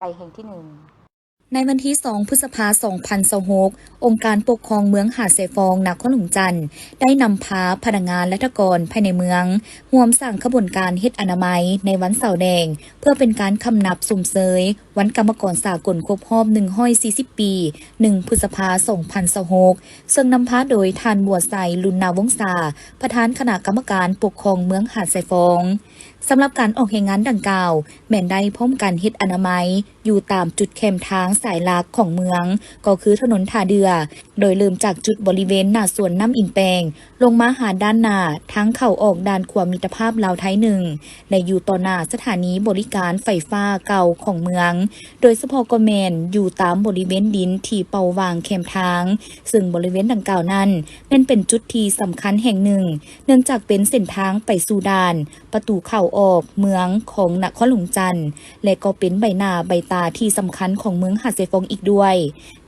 ໄປແຫ່ງທີໜຶ່ງ. ໃນວັນທີສອງ ພຶດສະພາ ສອງພັນຊາວຫົກ ອົງການປົກຄອງເມືອງຫາດຊາຍຟອງ ນະຄອນຫຼວງຈັນ ໄດ້ນຳພາພະນັກງານລັດຖະກອນພາຍໃນເມືອງ ຮ່ວມສ້າງຂະບວນການເຮັດອະນາໄມໃນວັນເສົາແດງ ເພື່ອເປັນການຄຳນັບຊົມເຊີຍວັນກຳມະກອນສາກົນຄົບຮອບ ໜຶ່ງຮ້ອຍສີ່ສິບປີ ໜຶ່ງ ພຶດສະພາ ສອງພັນຊາວຫົກ ເຊິ່ງນຳພາໂດຍທ່ານ ບົວໄຊ ລຸນນາວົງສາ ປະທານຄະນະກຳມະການປົກຄອງເມືອງຫາດຊາຍຟອງ. ສຳລັບການອອກແຮງງານດັ່ງກ່າວ ແມ່ນໄດ້ພ້ອມກັນເຮັດອະນາໄມຢູ່ຕາມຈຸດແຄມທາງສາຍຫຼັກຂອງເມືອງ ກໍຄືຖະໜົນທ່າເດື່ອ ໂດຍເລີ່ມຈາກຈຸດບໍລິເວນໜ້າສວນນ້ຳອິນແປງ ລົງມາຫາດ້ານໜ້າທາງເຂົ້າອອກດ່ານຂົວມິດຕະພາບລາວໄທໜຶ່ງ ແລະ ຢູ່ຕໍ່ໜ້າສະຖານີບໍລິການໄຟຟ້າເກົ່າຂອງເມືອງ, ໂດຍສະເພາະກໍແມ່ນຢູ່ຕາມບໍລິເວນດິນທີ່ເປົ່າຫວ່າງແຄມທາງ, ເຊິ່ງບໍລິເວນດັ່ງກ່າວນັ້ນແມ່ນເປັນຈຸດທີ່ສຳຄັນແຫ່ງໜຶ່ງ, ເນື່ອງຈາກເປັນເສັ້ນທາງໄປສູ່ດ່ານປະຕູເຂົ້າອອກເມືອງຂອງນະຄອນຫຼວງຈັນ ແລະ ກໍເປັນໃບໜ້າໃບຕາທີ່ສຳຄັນຂອງເມືອງຫາດຊາຍຟອງອີກດ້ວຍ.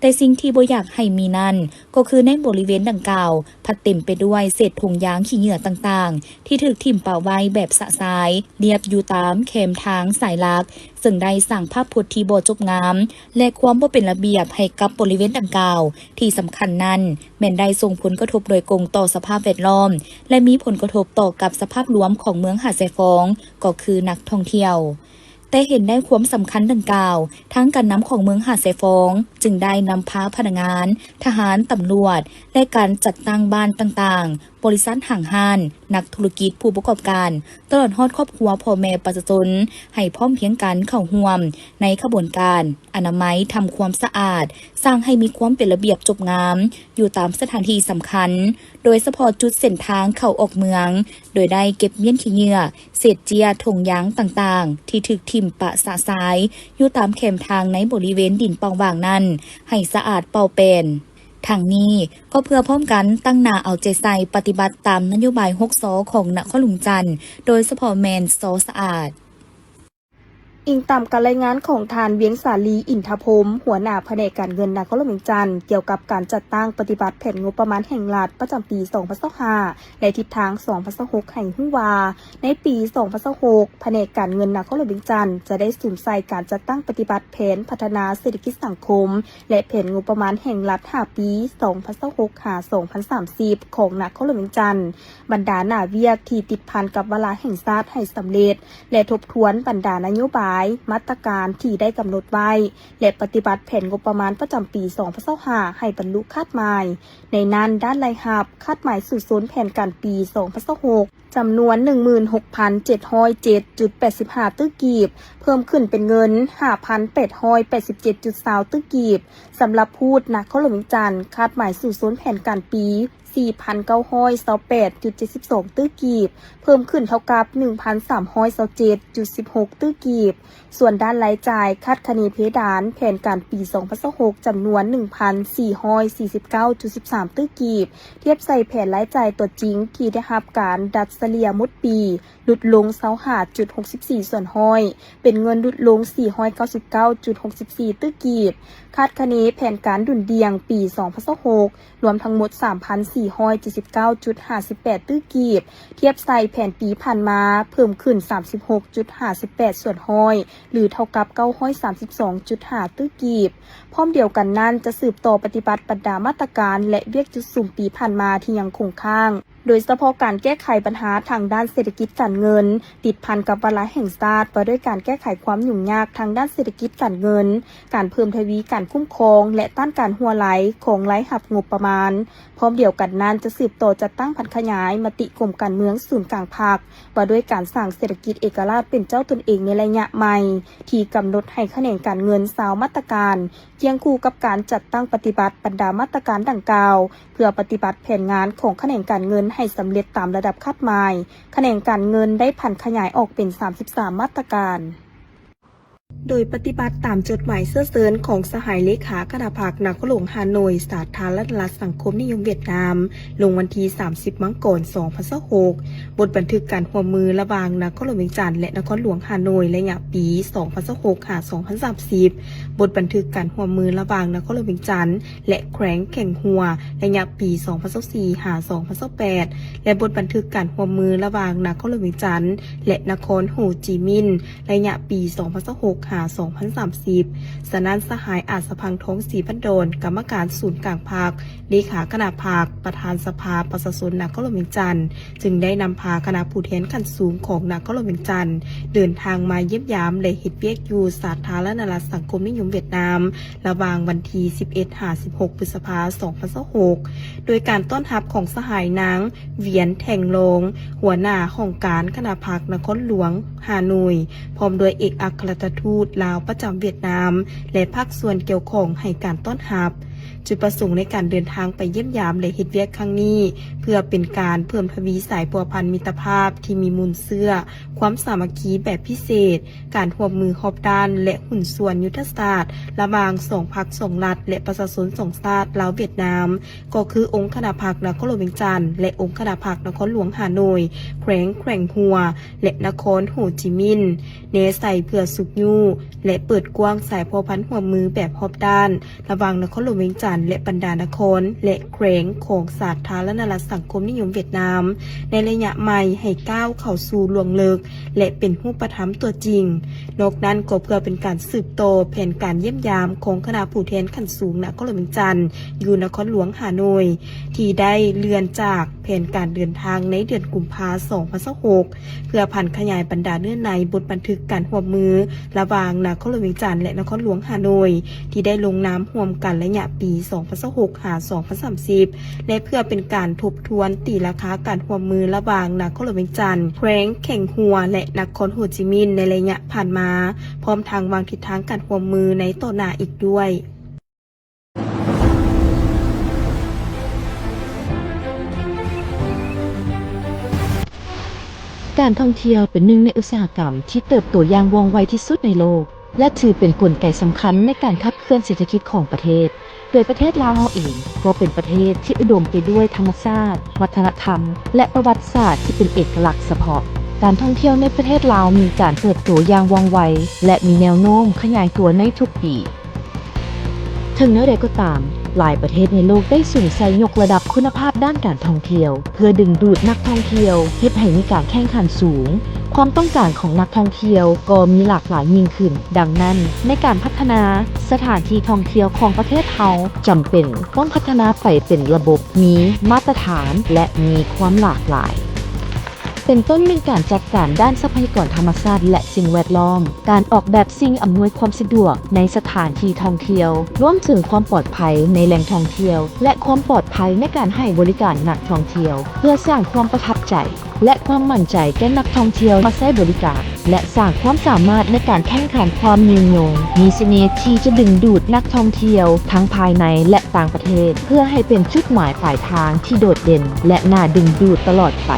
ແຕ່ສິ່ງທີ່ບໍ່ຢາກໃຫ້ມີນັ້ນ ກໍຄືໃນບໍລິເວນດັ່ງກ່າວ ພັດເຕັມໄປດ້ວຍເສດຖົງຢາງຂີ້ເຫຍື້ອຕ່າງໆ ທີ່ຖືກຖິ້ມປະໄວ້ແບບຊະຊາຍລຽບຢູ່ຕາມແຄມທາງສາຍຫຼັກ, ເຊິ່ງໄດ້ສ້າງພາບພົດທີ່ບໍ່ຈົບງາມ ແລະ ຄວາມບໍ່ເປັນລະບຽບໃຫ້ກັບບໍລິເວນດັ່ງກ່າວ. ທີ່ສຳຄັນນັ້ນ ແມ່ນໄດ້ສົ່ງຜົນກະທົບໂດຍກົງຕໍ່ສະພາບແວດລ້ອມ ແລະ ມີຜົນກະທົບຕໍ່ກັບສະພາບລວມຂອງເມືອງຫາດຊາຍຟອງ ກໍຄືນັກທ່ອງທ່ຽວ. ແຕ່ເຫັນໄດ້ຄວາມສຳຄັນດັ່ງກ່າວ, ທາງການນຳຂອງເມືອງຫາດຊາຍຟອງ ຈຶ່ງໄດ້ນຳພາພະນັກງານ, ທະຫານ, ຕຳຫຼວດ ແລະ ການຈັດຕັ້ງບ້ານຕ່າງໆ, ບໍລິສັດຫ້າງຮ້ານ, ນັກທຸລະກິດ, ຜູ້ປະກອບການ, ຕະຫຼອດຮອດຄອບຄົວພໍ່ແມ່ປະຊາຊົນ ໃຫ້ພ້ອມພຽງກັນເຂົ້າຮ່ວມໃນຂະບວນການອະນາໄມ, ທຳຄວາມສະອາດ, ສ້າງໃຫ້ມີຄວາມເປັນລະບຽບຈົບງາມຢູ່ຕາມສະຖານທີ່ສຳຄັນ, ໂດຍສະເພາະຈຸດເສັ້ນທາງເຂົ້າອອກເມືອງ, ໂດຍໄດ້ເກັບມ້ຽນຂີ້ເຫຍື້ອ, ເສດເຈ້ຍ, ຖົງຢາງຕ່າງໆ ທີ່ຖືກຖິ້ມປະຊະຊາຍຢູ່ຕາມແຄມທາງໃນບໍລິເວນດິນເປົ່າຫວ່າງນັ້ນ ໃຫ້ສະອາດເປົ່າແປນ. ທັງນີ້ກໍເພື່ອພ້ອມກັນຕັ້ງໜ້າເອົາໃຈໃສ່ປະຕິບັດຕາມນະໂຍບາຍຫົກ ຊ ຂອງນະຄອນຫຼວງຈັນ, ໂດຍສະເພາະແມ່ນ ຊ ສະອາດ. ອີງຕາມການລາຍງານຂອງທ່ານ ວຽງສາລີ ອິນທະພົມ ຫົວໜ້າພະແນກການເງິນນະຄອນຫຼວງວຽງຈັນ ກ່ຽວກັບການຈັດຕັ້ງປະຕິບັດແຜນງົບປະມານແຫ່ງລັດປະຈຳປີສອງພັນຊາວຫ້າ ແລະ ທິດທາງສອງພັນຊາວຫົກ ໃຫ້ຮູ້ວ່າ ໃນປີສອງພັນຊາວຫົກ ພະແນກການເງິນນະຄອນຫຼວງວຽງຈັນ ຈະໄດ້ສຸມໃສ່ການຈັດຕັ້ງປະຕິບັດແຜນພັດທະນາເສດຖະກິດສັງຄົມ ແລະ ແຜນງົບປະມານແຫ່ງລັດຫ້າປີ ສອງພັນຊາວຫົກ ຫາ ສອງພັນສາມສິບ ຂອງນະຄອນຫຼວງວຽງຈັນ. ບັນດາໜ້າວຽກທີ່ຕິດພັນກັບວາລະແຫ່ງຊາດໃຫ້ສຳເລັດ ແລະ ທົບທວນບັນດານະໂຍບາຍ, ມາດຕະການທີ່ໄດ້ກຳນົດໄວ້ ແລະ ປະຕິບັດແຜນງົບປະມານປະຈຳປີສອງພັນຊາວຫ້າ ໃຫ້ບັນລຸຄາດໝາຍ. ໃນນັ້ນ, ດ້ານລາຍຮັບ ຄາດໝາຍສູ້ຊົນແຜນການປີສອງພັນຊາວຫົກ ຈຳນວນໜຶ່ງໝື່ນຫົກພັນເຈັດຮ້ອຍເຈັດຈຸດແປດສິບຫ້າຕື້ກີບ, ເພີ່ມຂຶ້ນເປັນເງິນຫ້າພັນແປດຮ້ອຍແປດສິບເຈັດຈຸດຊາວຕື້ກີບ. ສຳລັບພູດນະຄອນຫຼວງວຽງຈັນ ຄາດໝາຍສູ້ຊົນແຜນການປີ ສີ່ພັນເກົ້າຮ້ອຍຊາວແປດຈຸດເຈັດສິບສອງຕື້ກີບ, ເພີ່ມຂຶ້ນເທົ່າກັບໜຶ່ງພັນສາມຮ້ອຍຊາວເຈັດຈຸດສິບຫົກຕື້ກີບ. ສ່ວນດ້ານລາຍຈ່າຍ ຄາດຄະເນເພດານແຜນການປີສອງພັນຊາວຫົກ ຈຳນວນໜຶ່ງພັນສີ່ຮ້ອຍສີ່ສິບເກົ້າຈຸດສິບສາມຕື້ກີບ, ທຽບໃສ່ແຜນລາຍຈ່າຍຕົວຈິງທີ່ໄດ້ຮັບການດັດສະເລ່ຍໝົດປີ ຫຼຸດລົງຊາວຫ້າຈຸດຫົກສິບສີ່ສ່ວນຮ້ອຍ, ເປັນເງິນຫຼຸດລົງສີ່ຮ້ອຍເກົ້າສິບເກົ້າຈຸດຫົກສິບສີ່ຕື້ກີບ. ຄາດຄະເນແຜນການດຸນດ່ຽງປີສອງພັນຊາວຫົກ ລວມທັງໝົດສາມພັນສີ່ຮ້ອຍເຈັດສິບເກົ້າຈຸດຫ້າສິບແປດຕື້ກີບ, ທຽບໃສ່ແຜນປີຜ່ານມາເພີ່ມຂຶ້ນສາມສິບຫົກຈຸດຫ້າສິບແປດສ່ວນຮ້ອຍ ຫຼື ເທົ່າກັບເກົ້າຮ້ອຍສາມສິບສອງຈຸດຫ້າຕື້ກີບ. ພ້ອມດຽວກັນນັ້ນ ຈະສືບຕໍ່ປະຕິບັດບັນດາມາດຕະການ ແລະ ວຽກຈຸດສຸມປີຜ່ານມາທີ່ຍັງຄົງຄ້າງ, ໂດຍສະເພາະການແກ້ໄຂບັນຫາທາງດ້ານເສດຖະກິດການເງິນ ຕິດພັນກັບວາລະແຫ່ງຊາດວ່າດ້ວຍການແກ້ໄຂຄວາມຫຍຸ້ງຍາກທາງດ້ານເສດຖະກິດການເງິນ, ການເພີ່ມທະວີການຄຸ້ມຄອງ ແລະ ຕ້ານການຮົ່ວໄຫຼຂອງລາຍຮັບງົບປະມານ. ພ້ອມດຽວກັນນັ້ນ ຈະສືບຕໍ່ຈັດຕັ້ງຜັນຂະຫຍາຍມະຕິກົມການເມືອງສູນກາງພັກ ວ່າດ້ວຍການສ້າງເສດຖະກິດເອກະລາດເປັນເຈົ້າຕົນເອງໃນໄລຍະໃໝ່ ທີ່ກຳນົດໃຫ້ຂະແໜງການເງິນຊາວມາດຕະການ ຄຽງຄູ່ກັບການຈັດຕັ້ງປະຕິບັດບັນດາມາດຕະການດັ່ງກ່າວ ເພື່ອປະຕິບັດແຜນງານຂອງຂະແໜງການເງິນໃຫ້ສຳເລັດຕາມລະດັບຄາດໝາຍ. ຂະແໜງການເງິນໄດ້ຜັນຂະຫຍາຍອອກເປັນສາມສິບສາມມາດຕະການ. ໂດຍປະຕິບັດຕາມຈົດໝາຍເຊື້ອເຊີນຂອງສະຫາຍເລຂາຄະນະພັກນະຄອນຫຼວງຮ່າໂນ້ຍ ສາທາລະນະລັດສັງຄົມນິຍົມຫວຽດນາມ ລົງວັນທີສາມສິບມັງກອນ ສອງພັນຊາວຫົກ, ບົດບັນທຶກການຮ່ວມມືລະຫວ່າງນະຄອນຫຼວງວຽງຈັນ ແລະ ນະຄອນຫຼວງຮ່າໂນ້ຍ ໄລຍະປີສອງພັນຊາວຫົກ ຫາ ສອງພັນສາມສິບ, ບົດບັນທຶກການຮ່ວມມືລະຫວ່າງນະຄອນຫຼວງວຽງຈັນ ແລະ ແຂວງແຂ້ງຮົວ ໄລຍະປີສອງພັນຊາວສີ່ ຫາ ສອງພັນຊາວແປດ ແລະ ບົດບັນທຶກການຮ່ວມມືລະຫວ່າງນະຄອນຫຼວງວຽງຈັນ ແລະ ນະຄອນໂຮຈິມິນ ໄລຍະປີສອງພັນຊາວຫົກ ຫາ ສອງພັນສາມສິບ. ສະນັ້ນ ສະຫາຍ ອາດສະພັງທອງ ສີພັນດອນ ກຳມະການສູນກາງພັກ, ເລຂາຄະນະພັກ, ປະທານສະພາປະຊາຊົນນະຄອນຫຼວງວຽງຈັນ ຈຶ່ງໄດ້ນຳພາຄະນະຜູ້ແທນຂັ້ນສູງຂອງນະຄອນຫຼວງວຽງຈັນ ເດີນທາງມາຢ້ຽມຢາມ ແລະ ເຮັດວຽກຢູ່ສາທາລະນະລັດສັງຄົມນິຍົມຫວຽດນາມ ລະຫວ່າງວັນທີ ສິບເອັດ ຫາ ສິບຫົກ ພຶດສະພາ ສອງພັນຊາວຫົກ ໂດຍການຕ້ອນຮັບຂອງສະຫາຍນາງ ຫວຽນ ແທງລອງ ຫົວໜ້າຫ້ອງການຄະນະພັກນະຄອນຫຼວງຮ່າໂນ້ຍ ພ້ອມດ້ວຍເອກອັກຄະລັດຖະທູດລາວປະຈຳຫວຽດນາມ ແລະ ພາກສ່ວນກ່ຽວຂ້ອງໃຫ້ການຕ້ອນຮັບ. ຈຸດປະສົງໃນການເດີນທາງໄປຢ້ຽມຢາມ ແລະ ເຮັດວຽກຄັ້ງນີ້ ເພື່ອເປັນການເພີ່ມທະວີສາຍພົວພັນມິດຕະພາບທີ່ມີມູນເຊື້ອ, ຄວາມສາມັກຄີແບບພິເສດ, ການຮ່ວມມືຮອບດ້ານ ແລະ ຫຸ້ນສ່ວນຍຸດທະສາດລະຫວ່າງສອງພັກສອງລັດ ແລະ ປະຊາຊົນສອງຊາດລາວຫວຽດນາມ ກໍຄືອົງຄະນະພັກນະຄອນຫຼວງວຽງຈັນ ແລະ ອົງຄະນະພັກນະຄອນຫຼວງຮ່າໂນ້ຍ, ແຂວງແຂວງຫົວ ແລະ ນະຄອນໂຮຈິມິນ ແນໃສ່ເພື່ອຊຸກຍູ້ ແລະ ເປີດກວ້າງສາຍພົວພັນຮ່ວມມືແບບຮອບດ້ານ ລະຫວ່າງນະຄອນຫຼວງວຽງຈັນ ແລະ ບັນດານະຄອນ ແລະ ແຂວງຂອງສາທາລະນະລັດສັງຄົມນິຍົມຫວຽດນາມ ໃນໄລຍະໃໝ່ໃຫ້ກ້າວເຂົ້າສູ່ລວງເລິກ ແລະ ເປັນຮູບປະທຳຕົວຈິງ. ນອກນັ້ນກໍເພື່ອເປັນການສືບຕໍ່ແຜນການຢ້ຽມຢາມຂອງຄະນະຜູ້ແທນຂັ້ນສູງນະຄອນຫຼວງວຽງຈັນ ຢູ່ນະຄອນຫຼວງຮ່າໂນ້ຍ ທີ່ໄດ້ເລື່ອນຈາກແຜນການເດີນທາງໃນເດືອນກຸມພາ ສອງພັນຊາວຫົກ ເພື່ອຜັນຂະຫຍາຍບັນດາເນື້ອໃນບົດບັນທຶກການຮ່ວມມືລະຫວ່າງນະຄອນຫຼວງວຽງຈັນ ແລະ ນະຄອນຫຼວງຮ່າໂນ້ຍ ທີ່ໄດ້ລົງນາມຮ່ວມກັນໄລຍະປີ ສອງພັນຊາວຫົກ ຫາ ສອງພັນສາມສິບ ແລະ ເພື່ອເປັນການທົບທວນຕີລາຄາການຮ່ວມມືລະຫວ່າງນະຄອນຫຼວງວຽງຈັນ, ແຂວງແຂວງຫົວ ແລະ ນະຄອນໂຮຈິມິນ ໃນໄລຍະຜ່ານມາ, ພ້ອມທັງວາງທິດທາງການຮ່ວມມືໃນຕໍ່ໜ້າອີກດ້ວຍ. ການທ່ອງທ່ຽວເປັນໜຶ່ງໃນອຸດສາຫະກຳທີ່ເຕີບໂຕຢ່າງວ່ອງໄວທີ່ສຸດໃນໂລກ ແລະ ຖືເປັນກົນໄກສຳຄັນໃນການຂັບເຄື່ອນເສດຖະກິດຂອງປະເທດ. ໂດຍປະເທດລາວເຮົາເອງກໍເປັນປະເທດທີ່ອຸດົມໄປດ້ວຍທຳມະຊາດ, ວັດທະນະທຳ ແລະ ປະຫວັດສາດທີ່ເປັນເອກະລັກສະເພາະ. ການທ່ອງທ່ຽວໃນປະເທດລາວມີການເຕີບໂຕຢ່າງວ່ອງໄວ ແລະ ມີແນວໂນ້ມຂະຫຍາຍຕົວໃນທຸກປີ. ເຖິງແນວໃດກໍຕາມ, ຫຼາຍປະເທດໃນໂລກໄດ້ສຸມໃສ່ຍົກລະດັບຄຸນນະພາບດ້ານການທ່ອງທ່ຽວ ເພື່ອດຶງດູດນັກທ່ອງທ່ຽວ, ເຮັດໃຫ້ມີການແຂ່ງຂັນສູງ. ຄວາມຕ້ອງການຂອງນັກທ່ອງທ່ຽວກໍມີຫຼາກຫຼາຍຍິ່ງຂຶ້ນ. ດັ່ງນັ້ນ, ໃນການພັດທະນາສະຖານທີ່ທ່ອງທ່ຽວຂອງປະເທດເຮົາ ຈຳເປັນຕ້ອງພັດທະນາໄປເປັນລະບົບ, ມີມາດຕະຖານ ແລະ ມີຄວາມຫຼາກຫຼາຍ. ເປັນຕົ້ນແມ່ນການຈັດການດ້ານຊັບພະຍາກອນທຳມະຊາດ ແລະ ສິ່ງແວດລ້ອມ, ການອອກແບບສິ່ງອຳນວຍຄວາມສະດວກໃນສະຖານທີ່ທ່ອງທ່ຽວ, ລວມເຖິງຄວາມປອດໄພໃນແຫຼ່ງທ່ອງທ່ຽວ ແລະ ຄວາມປອດໄພໃນການໃຫ້ບໍລິການນັກທ່ອງທ່ຽວ, ເພື່ອສ້າງຄວາມປະທັບໃຈ ແລະ ຄວາມໝັ້ນໃຈແກ່ນັກທ່ອງທ່ຽວມາໃຊ້ບໍລິການ ແລະ ສ້າງຄວາມສາມາດໃນການແຂ່ງຂັນຄວາມຍືນຍົງ, ມີສະເໜ່ທີ່ຈະດຶງດູດນັກທ່ອງທ່ຽວທັງພາຍໃນ ແລະ ຕ່າງປະເທດ ເພື່ອໃຫ້ເປັນຈຸດໝາຍປາຍທາງທີ່ໂດດເດັ່ນ ແລະ ໜ້າດຶງດູດຕະຫຼອດໄປ.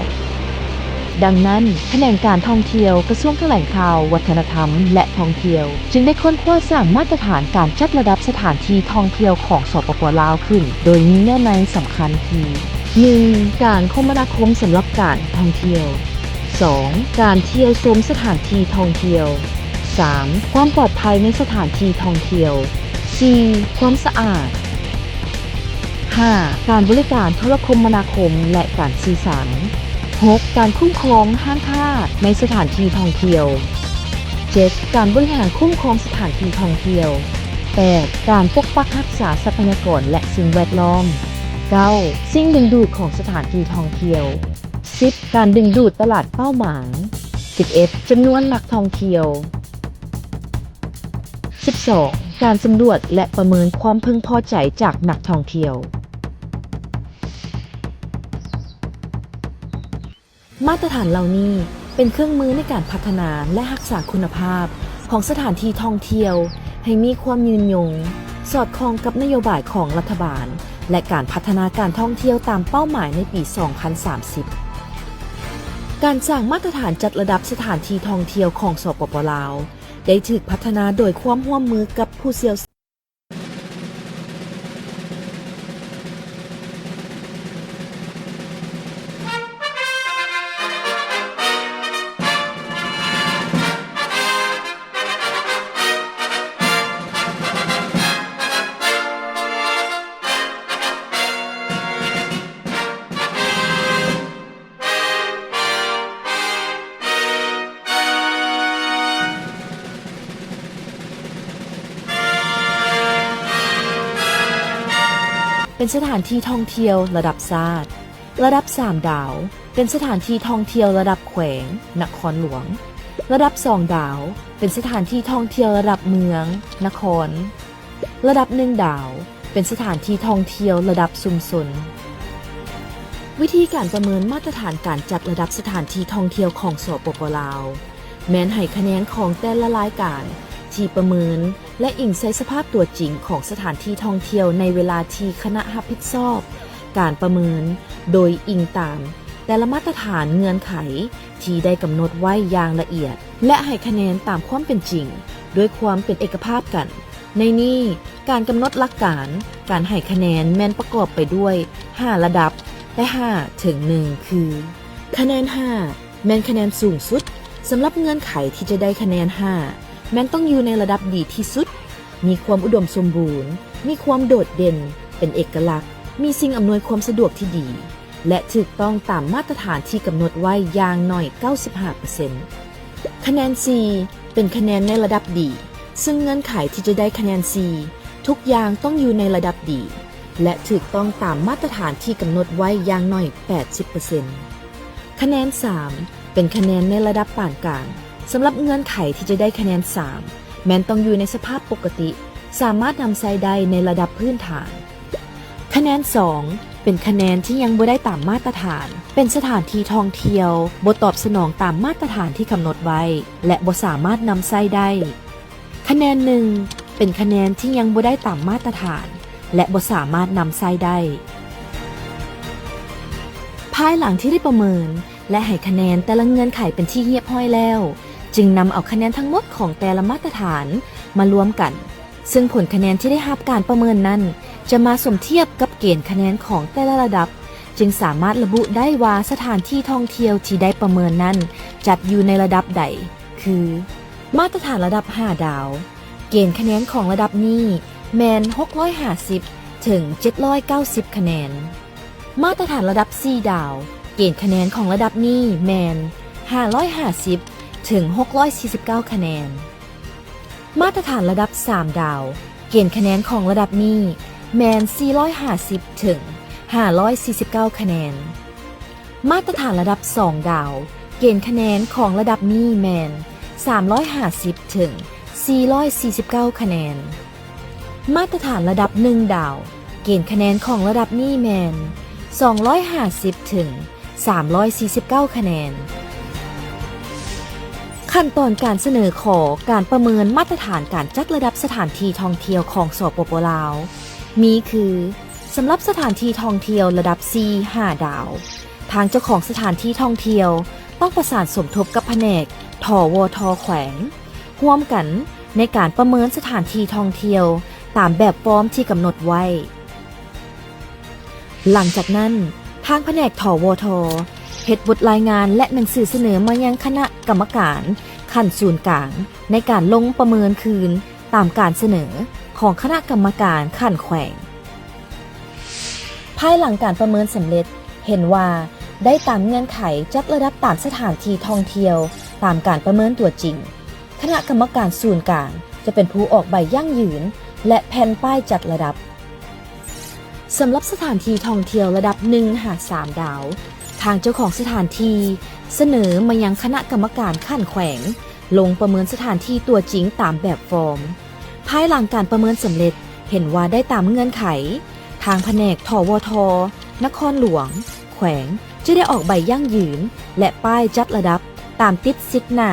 ດັ່ງນັ້ນ, ຂະແໜງການທ່ອງທ່ຽວ ກະຊວງຖະແຫຼງຂ່າວ, ວັດທະນະທຳ ແລະ ທ່ອງທ່ຽວ ຈຶ່ງໄດ້ຄົ້ນຄວ້າສ້າງມາດຕະຖານການຈັດລະດັບສະຖານທີ່ທ່ອງທ່ຽວຂອງ ສປປ ລາວ ຂຶ້ນ ໂດຍມີເນື້ອໃນສຳຄັນຄື ໜຶ່ງ ການຄົມມະນາຄົມສຳລັບການທ່ອງທ່ຽວ, ສອງ ການທ່ຽວຊົມສະຖານທີ່ທ່ອງທ່ຽວ, ສາມ ຄວາມປອດໄພໃນສະຖານທີ່ທ່ອງທ່ຽວ, ສີ່ ຄວາມສະອາດ, ຫ້າ ການບໍລິການໂທລະຄົມມະນາຄົມ ແລະ ການສື່ສານ, ຫົກ ການຄຸ້ມຄອງຫ້າມພາດໃນສະຖານທີ່ທ່ອງທ່ຽວ, ເຈັດ ການບໍລິຫານຄຸ້ມຄອງສະຖານທີ່ທ່ອງທ່ຽວ, ແປດ ການປົກປັກຮັກສາຊັບພະຍາກອນ ແລະ ສິ່ງແວດລ້ອມ, ເກົ້າ ສິ່ງດຶງດູດຂອງສະຖານທີ່ທ່ອງທ່ຽວ, ສິບ ການດຶງດູດຕະຫຼາດເປົ້າໝາຍ, ສິບເອັດ ຈຳນວນນັກທ່ອງທ່ຽວ, ສິບສອງ ການສຳຫຼວດ ແລະ ປະເມີນຄວາມເພິ່ງພໍໃຈຈາກນັກທ່ອງທ່ຽວ. ມາດຕະຖານເຫຼົ່ານີ້ເປັນເຄື່ອງມືໃນການພັດທະນາ ແລະ ຮັກສາຄຸນນະພາບຂອງສະຖານທີ່ທ່ອງທ່ຽວໃຫ້ມີຄວາມຍືນຍົງ, ສອດຄ່ອງກັບນະໂຍບາຍຂອງລັດຖະບານ ແລະ ການພັດທະນາການທ່ອງທ່ຽວຕາມເປົ້າໝາຍໃນປີສອງພັນສາມສິບ. ການສ້າງມາດຕະຖານຈັດລະດັບສະຖານທີ່ທ່ອງທ່ຽວຂອງ ສປປ ລາວ ໄດ້ຖືກພັດທະນາໂດຍຄວາມຮ່ວມມືກັບຜູ້ຊ່ຽວຊານ. ເປັນສະຖານທີ່ທ່ອງທ່ຽວລະດັບຊາດ. ລະດັບສາມດາວ ເປັນສະຖານທີ່ທ່ອງທ່ຽວລະດັບແຂວງ, ນະຄອນຫຼວງ. ລະດັບສອງດາວ ເປັນສະຖານທີ່ທ່ອງທ່ຽວລະດັບເມືອງ, ນະຄອນ. ລະດັບໜຶ່ງດາວ ເປັນສະຖານທີ່ທ່ອງທ່ຽວລະດັບຊຸມຊົນ. ວິທີການປະເມີນມາດຕະຖານການຈັດລະດັບສະຖານທີ່ທ່ອງທ່ຽວຂອງ ສປປ ລາວ ແມ່ນໃຫ້ຄະແນນຂອງແຕ່ລະລາຍການທີ່ປະເມີນ ແລະ ອີງໃສ່ສະພາບຕົວຈິງຂອງສະຖານທີ່ທ່ອງທ່ຽວໃນເວລາທີ່ຄະນະຮັບຜິດຊອບການປະເມີນ ໂດຍອີງຕາມແຕ່ລະມາດຕະຖານເງື່ອນໄຂທີ່ໄດ້ກຳນົດໄວ້ຢ່າງລະອຽດ ແລະ ໃຫ້ຄະແນນຕາມຄວາມເປັນຈິງດ້ວຍຄວາມເປັນເອກະພາບກັນ. ໃນນີ້, ການກຳນົດຫຼັກການການໃຫ້ຄະແນນແມ່ນປະກອບໄປດ້ວຍຫ້າລະດັບ ແຕ່ຫ້າເຖິງໜຶ່ງ ຄື ຄະແນນຫ້າ ແມ່ນຄະແນນສູງສຸດ. ສຳລັບເງື່ອນໄຂທີ່ຈະໄດ້ຄະແນນຫ້າ ແມ່ນຕ້ອງຢູ່ໃນລະດັບດີທີ່ສຸດ, ມີຄວາມອຸດົມສົມບູນ, ມີຄວາມໂດດເດັ່ນ, ເປັນເອກະລັກ, ມີສິ່ງອຳນວຍຄວາມສະດວກທີ່ດີ ແລະ ຖືກຕ້ອງຕາມມາດຕະຖານທີ່ກຳນົດໄວ້ຢ່າງໜ້ອຍເກົ້າສິບຫ້າເປີເຊັນ. ຄະແນນສີ່ ເປັນຄະແນນໃນລະດັບດີ, ເຊິ່ງເງື່ອນໄຂທີ່ຈະໄດ້ຄະແນນສີ່ ທຸກຢ່າງຕ້ອງຢູ່ໃນລະດັບດີ ແລະ ຖືກຕ້ອງຕາມມາດຕະຖານທີ່ກຳນົດໄວ້ຢ່າງໜ້ອຍແປດສິບເປີເຊັນ. ຄະແນນສາມ ເປັນຄະແນນໃນລະດັບປານກາງ. ສຳລັບເງື່ອນໄຂທີ່ຈະໄດ້ຄະແນນສາມ ແມ່ນຕ້ອງຢູ່ໃນສະພາບປົກກະຕິ, ສາມາດນຳໃຊ້ໄດ້ໃນລະດັບພື້ນຖານ. ຄະແນນສອງ ເປັນຄະແນນທີ່ຍັງບໍ່ໄດ້ຕາມມາດຕະຖານ, ເປັນສະຖານທີ່ທ່ອງທ່ຽວບໍ່ຕອບສະໜອງຕາມມາດຕະຖານທີ່ກຳນົດໄວ້ ແລະ ບໍ່ສາມາດນຳໃຊ້ໄດ້. ຄະແນນໜຶ່ງ ເປັນຄະແນນທີ່ຍັງບໍ່ໄດ້ຕາມມາດຕະຖານ ແລະ ບໍ່ສາມາດນຳໃຊ້ໄດ້. ພາຍຫຼັງທີ່ໄດ້ປະເມີນ ແລະ ໃຫ້ຄະແນນແຕ່ລະເງື່ອນໄຂເປັນທີ່ຮຽບຮ້ອຍແລ້ວ, ຈຶ່ງນຳເອົາຄະແນນທັງໝົດຂອງແຕ່ລະມາດຕະຖານມາລວມກັນ, ເຊິ່ງຜົນຄະແນນທີ່ໄດ້ຮັບການປະເມີນນັ້ນ ຈະມາສົມທຽບກັບເກນຄະແນນຂອງແຕ່ລະລະດັບ, ຈຶ່ງສາມາດລະບຸໄດ້ວ່າສະຖານທີ່ທ່ອງທ່ຽວທີ່ໄດ້ປະເມີນນັ້ນຈັດຢູ່ໃນລະດັບໃດ, ຄື ມາດຕະຖານລະດັບຫ້າດາວ, ເກນຄະແນນຂອງລະດັບນີ້ແມ່ນຫົກຮ້ອຍຫ້າສິບເຖິງເຈັດຮ້ອຍເກົ້າສິບຄະແນນ. ມາດຕະຖານລະດັບສີ່ດາວ, ເກນຄະແນນຂອງລະດັບນີ້ແມ່ນຫ້າຮ້ອຍຫ້າສິບເຖິງຫົກຮ້ອຍສີ່ສິບເກົ້າຄະແນນ. ມາດຕະຖານລະດັບສາມດາວ, ເກນຄະແນນຂອງລະດັບນີ້ແມ່ນສີ່ຮ້ອຍຫ້າສິບເຖິງຫ້າຮ້ອຍສີ່ສິບເກົ້າຄະແນນ. ມາດຕະຖານລະດັບສອງດາວ, ເກນຄະແນນຂອງລະດັບນີ້ແມ່ນສາມຮ້ອຍຫ້າສິບເຖິງສີ່ຮ້ອຍສີ່ສິບເກົ້າຄະແນນ. ມາດຕະຖານລະດັບໜຶ່ງດາວ, ເກນຄະແນນຂອງລະດັບນີ້ແມ່ນສອງຮ້ອຍຫ້າສິບເຖິງສາມຮ້ອຍສີ່ສິບເກົ້າຄະແນນ. ຂັ້ນຕອນການສະເໜີຂໍການປະເມີນມາດຕະຖານການຈັດລະດັບສະຖານທີ່ທ່ອງທ່ຽວຂອງ ສປປ ລາວ ມີຄື ສຳລັບສະຖານທີ່ທ່ອງທ່ຽວລະດັບສີ່ ຫ້າດາວ, ທາງເຈົ້າຂອງສະຖານທີ່ທ່ອງທ່ຽວຕ້ອງປະສານສົມທົບກັບພະແນກ ທວທ ແຂວງ ຮ່ວມກັນໃນການປະເມີນສະຖານທີ່ທ່ອງທ່ຽວຕາມແບບຟອມທີ່ກຳນົດໄວ້. ຫຼັງຈາກນັ້ນ, ທາງພະແນກ ທວທ ເຮັດບົດລາຍງານ ແລະ ໜັງສືສະເໜີມາຍັງຄະນະກຳມະການຂັ້ນສູນກາງ ໃນການລົງປະເມີນຄືນຕາມການສະເໜີຂອງຄະນະກຳມະການຂັ້ນແຂວງ. ພາຍຫຼັງການປະເມີນສຳເລັດ ເຫັນວ່າໄດ້ຕາມເງື່ອນໄຂຈັດລະດັບຕາມສະຖານທີ່ທ່ອງທ່ຽວຕາມການປະເມີນຕົວຈິງ, ຄະນະກຳມະການສູນກາງຈະເປັນຜູ້ອອກໃບຢັ້ງຢືນ ແລະ ແຜ່ນປ້າຍຈັດລະດັບ. ສຳລັບສະຖານທີ່ທ່ອງທ່ຽວລະດັບໜຶ່ງຫາສາມດາວ, ທາງເຈົ້າຂອງສະຖານທີ່ສະເໜີມາຍັງຄະນະກຳມະການຂັ້ນແຂວງ ລົງປະເມີນສະຖານທີ່ຕົວຈິງຕາມແບບຟອມ. ພາຍຫຼັງການປະເມີນສຳເລັດ ເຫັນວ່າໄດ້ຕາມເງື່ອນໄຂ, ທາງພະແນກ ທວທ ນະຄອນຫຼວງ, ແຂວງ ຈະໄດ້ອອກໃບຢັ້ງຢືນ ແລະ ປ້າຍຈັດລະດັບຕາມຕິດສິດໜ້າ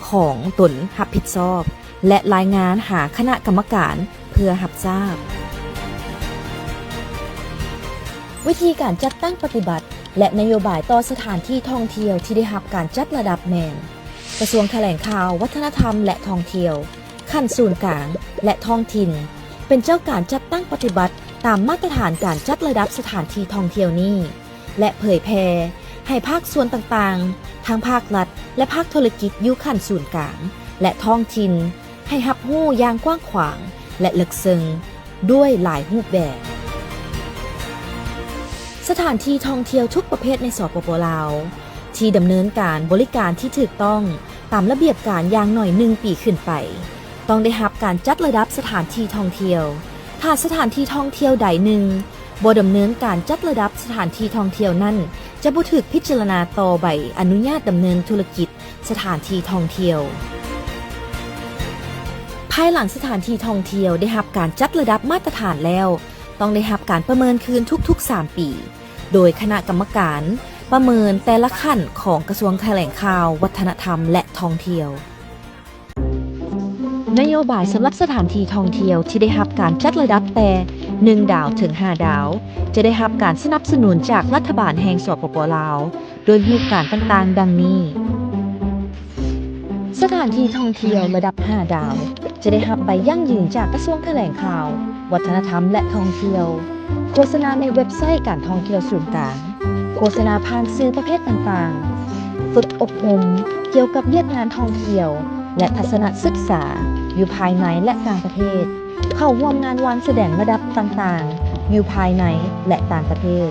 ຂອງຕົນຮັບຜິດຊອບ ແລະ ລາຍງານຫາຄະນະກຳມະການເພື່ອຮັບຊາບ. ວິທີການຈັດຕັ້ງປະຕິບັດ ແລະ ນະໂຍບາຍຕໍ່ສະຖານທີ່ທ່ອງທ່ຽວທີ່ໄດ້ຮັບການຈັດລະດັບແມ່ນ ກະຊວງຖະແຫຼງຂ່າວ, ວັດທະນະທຳ ແລະ ທ່ອງທ່ຽວ ຂັ້ນສູນກາງ ແລະ ທ້ອງຖິ່ນ ເປັນເຈົ້າການຈັດຕັ້ງປະຕິບັດຕາມມາດຕະຖານການຈັດລະດັບສະຖານທີ່ທ່ອງທ່ຽວນີ້ ແລະ ເຜີຍແຜ່ໃຫ້ພາກສ່ວນຕ່າງໆ ທັງພາກລັດ ແລະ ພາກທຸລະກິດຢູ່ຂັ້ນສູນກາງ ແລະ ທ້ອງຖິ່ນ ໃຫ້ຮັບຮູ້ຢ່າງກວ້າງຂວາງ ແລະ ເລິກເຊິ່ງ ດ້ວຍຫຼາຍຮູບແບບ. ສະຖານທີ່ທ່ອງທ່ຽວທຸກປະເພດໃນ ສປປ ລາວ ທີ່ດຳເນີນການບໍລິການທີ່ຖືກຕ້ອງຕາມລະບຽບການຢ່າງໜ້ອຍໜຶ່ງປີຂຶ້ນໄປ ຕ້ອງໄດ້ຮັບການຈັດລະດັບສະຖານທີ່ທ່ອງທ່ຽວ. ຖ້າສະຖານທີ່ທ່ອງທ່ຽວໃດໜຶ່ງ ບໍ່ດຳເນີນການຈັດລະດັບສະຖານທີ່ທ່ອງທ່ຽວນັ້ນ ຈະບໍ່ຖືກພິຈາລະນາຕໍ່ໃບອະນຸຍາດດຳເນີນທຸລະກິດສະຖານທີ່ທ່ອງທ່ຽວ. ພາຍຫຼັງສະຖານທີ່ທ່ອງທ່ຽວໄດ້ຮັບການຈັດລະດັບມາດຕະຖານແລ້ວ, ຕ້ອງໄດ້ຮັບການປະເມີນຄືນທຸກໆສາມປີ ໂດຍຄະນະກຳມະການປະເມີນແຕ່ລະຂັ້ນຂອງກະຊວງຖະແຫຼງຂ່າວ, ວັດທະນະທຳ ແລະ ທ່ອງທ່ຽວ. ນະໂຍບາຍສຳລັບສະຖານທີ່ທ່ອງທ່ຽວທີ່ໄດ້ຮັບການຈັດລະດັບແຕ່ໜຶ່ງດາວເຖິງຫ້າດາວ ຈະໄດ້ຮັບການສະໜັບສະໜູນຈາກລັດຖະບານແຫ່ງ ສປປ ລາວ ໂດຍຮູບການຕ່າງໆ ດັ່ງນີ້. ສະຖານທີ່ທ່ອງທ່ຽວລະດັບຫ້າດາວ ຈະໄດ້ຮັບໃບຢັ້ງຢືນຈາກກະຊວງຖະແຫຼງຂ່າວ, ວັດທະນະທຳ ແລະ ທ່ອງທ່ຽວ. ໂຄສະນາໃນເວັບໄຊການທ່ອງທ່ຽວສູນກາງ. ໂຄສະນາຜ່ານສື່ປະເພດຕ່າງໆ, ຝຶກອົບຮົມກ່ຽວກັບວຽກງານທ່ອງທ່ຽວ ແລະ ທັດສະນະສຶກສາ ຢູ່ພາຍໃນ ແລະ ຕ່າງປະເທດ, ເຂົ້າຮ່ວມງານວາງສະແດງລະດັບຕ່າງໆ ຢູ່ພາຍໃນ ແລະ ຕ່າງປະເທດ.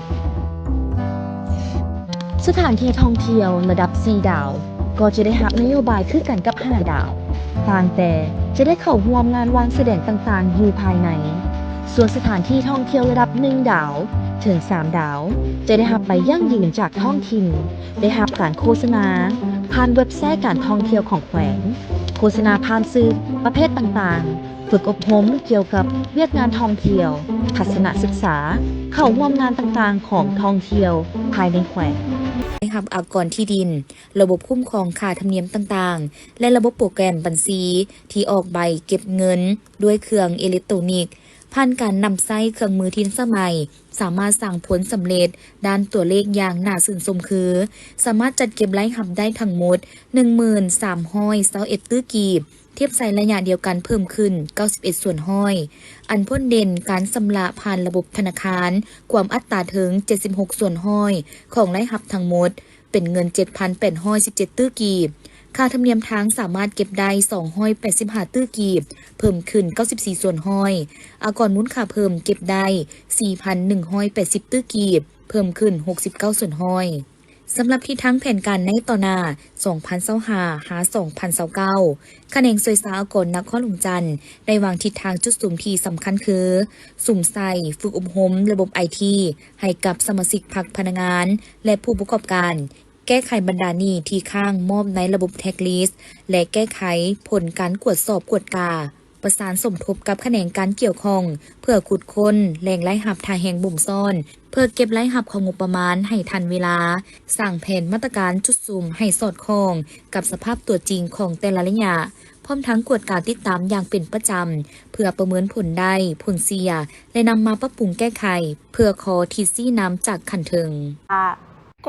ສະຖານທີ່ທ່ອງທ່ຽວລະດັບສີ່ດາວ ກໍຈະໄດ້ຮັບນະໂຍບາຍຄືກັນກັບຫ້າດາວ, ຕ່າງແຕ່ຈະໄດ້ເຂົ້າຮ່ວມງານວາງສະແດງຕ່າງໆຢູ່ພາຍໃນ. ສ່ວນສະຖານທີ່ທ່ອງທ່ຽວລະດັບໜຶ່ງດາວເຖິງສາມດາວ ຈະໄດ້ຮັບໃບຢັ້ງຢືນຈາກທ້ອງຖິ່ນ, ໄດ້ຮັບການໂຄສະນາຜ່ານເວັບໄຊການທ່ອງທ່ຽວຂອງແຂວງ, ໂຄສະນາຜ່ານສື່ປະເພດຕ່າງໆ, ຝຶກອົບຮົມກ່ຽວກັບວຽກງານທ່ອງທ່ຽວ, ທັດສະນະສຶກສາ, ເຂົ້າຮ່ວມງານຕ່າງໆຂອງທ່ອງທ່ຽວພາຍໃນແຂວງ. ໄດ້ຮັບອາກອນທີ່ດິນ, ລະບົບຄຸ້ມຄອງຄ່າທຳນຽມຕ່າງໆ ແລະ ລະບົບໂປຣແກຣມບັນຊີທີ່ອອກໃບເກັບເງິນດ້ວຍເຄື່ອງເອເລັກໂຕຣນິກ, ຜ່ານການນຳໃຊ້ເຄື່ອງມືທີ່ທັນສະໄໝ, ສາມາດສ້າງຜົນສຳເລັດດ້ານຕົວເລກຢ່າງໜ້າຊື່ນຊົມຄື ສາມາດຈັດເກັບລາຍຮັບໄດ້ທັງໝົດໜຶ່ງໝື່ນສາມຮ້ອຍຊາວເອັດຕື້ກີບ, ທຽບໃສ່ໄລຍະດຽວກັນເພີ່ມຂຶ້ນເກົ້າສິບເອັດສ່ວນຮ້ອຍ. ອັນພົ້ນເດັ່ນ, ການຊຳລະຜ່ານລະບົບທະນາຄານ ກວມອັດຕາເຖິງເຈັດສິບຫົກສ່ວນຮ້ອຍຂອງລາຍຮັບທັງໝົດ, ເປັນເງິນເຈັດພັນແປດຮ້ອຍສິບເຈັດຕື້ກີບ. ຄ່າທຳນຽມທາງສາມາດເກັບໄດ້ສອງຮ້ອຍແປດສິບຫ້າຕື້ກີບ, ເພີ່ມຂຶ້ນເກົ້າສິບສີ່ສ່ວນຮ້ອຍ. ອາກອນມູນຄ່າເພີ່ມເກັບໄດ້ສີ່ພັນໜຶ່ງຮ້ອຍແປດສິບຕື້ກີບ, ເພີ່ມຂຶ້ນຫົກສິບເກົ້າສ່ວນຮ້ອຍ. ສຳລັບທິດທາງແຜນການໃນຕໍ່ໜ້າ ສອງພັນຊາວຫ້າ ຫາ ສອງພັນຊາວເກົ້າ ຂະແໜງສ່ວຍສາອາກອນນະຄອນຫຼວງຈັນ ໄດ້ວາງທິດທາງຈຸດສຸມທີ່ສຳຄັນຄື ສຸມໃສ່ຝຶກອົບຮົມລະບົບໄອທີ ໃຫ້ກັບສະມາຊິກພັກພະນັກງານ ແລະ ຜູ້ປະກອບການ, ແກ້ໄຂບັນດາໜີ້ທີ່ຄ້າງມອບໃນລະບົບແທັກລິສ ແລະ ແກ້ໄຂຜົນການກວດສອບກວດກາ, ປະສານສົມທົບກັບຂະແໜງການກ່ຽວຂ້ອງ ເພື່ອຂຸດຄົ້ນແຫຼ່ງລາຍຮັບທ່າແຮງບົ່ມຊ້ອນ, ເພື່ອເກັບລາຍຮັບເຂົ້າງົບປະມານໃຫ້ທັນເວລາ, ສ້າງແຜນມາດຕະການຈຸດສຸມໃຫ້ສອດຄ່ອງກັບສະພາບຕົວຈິງຂອງແຕ່ລະໄລຍະ, ພ້ອມທັງກວດກາຕິດຕາມຢ່າງເປັນປະຈຳ ເພື່ອປະເມີນຜົນໄດ້, ຜົນເສຍ ແລະ ນຳມາປັບປຸງແກ້ໄຂ ເພື່ອຂໍທິດຊີ້ນຳຈາກຂັ້ນເທິງ.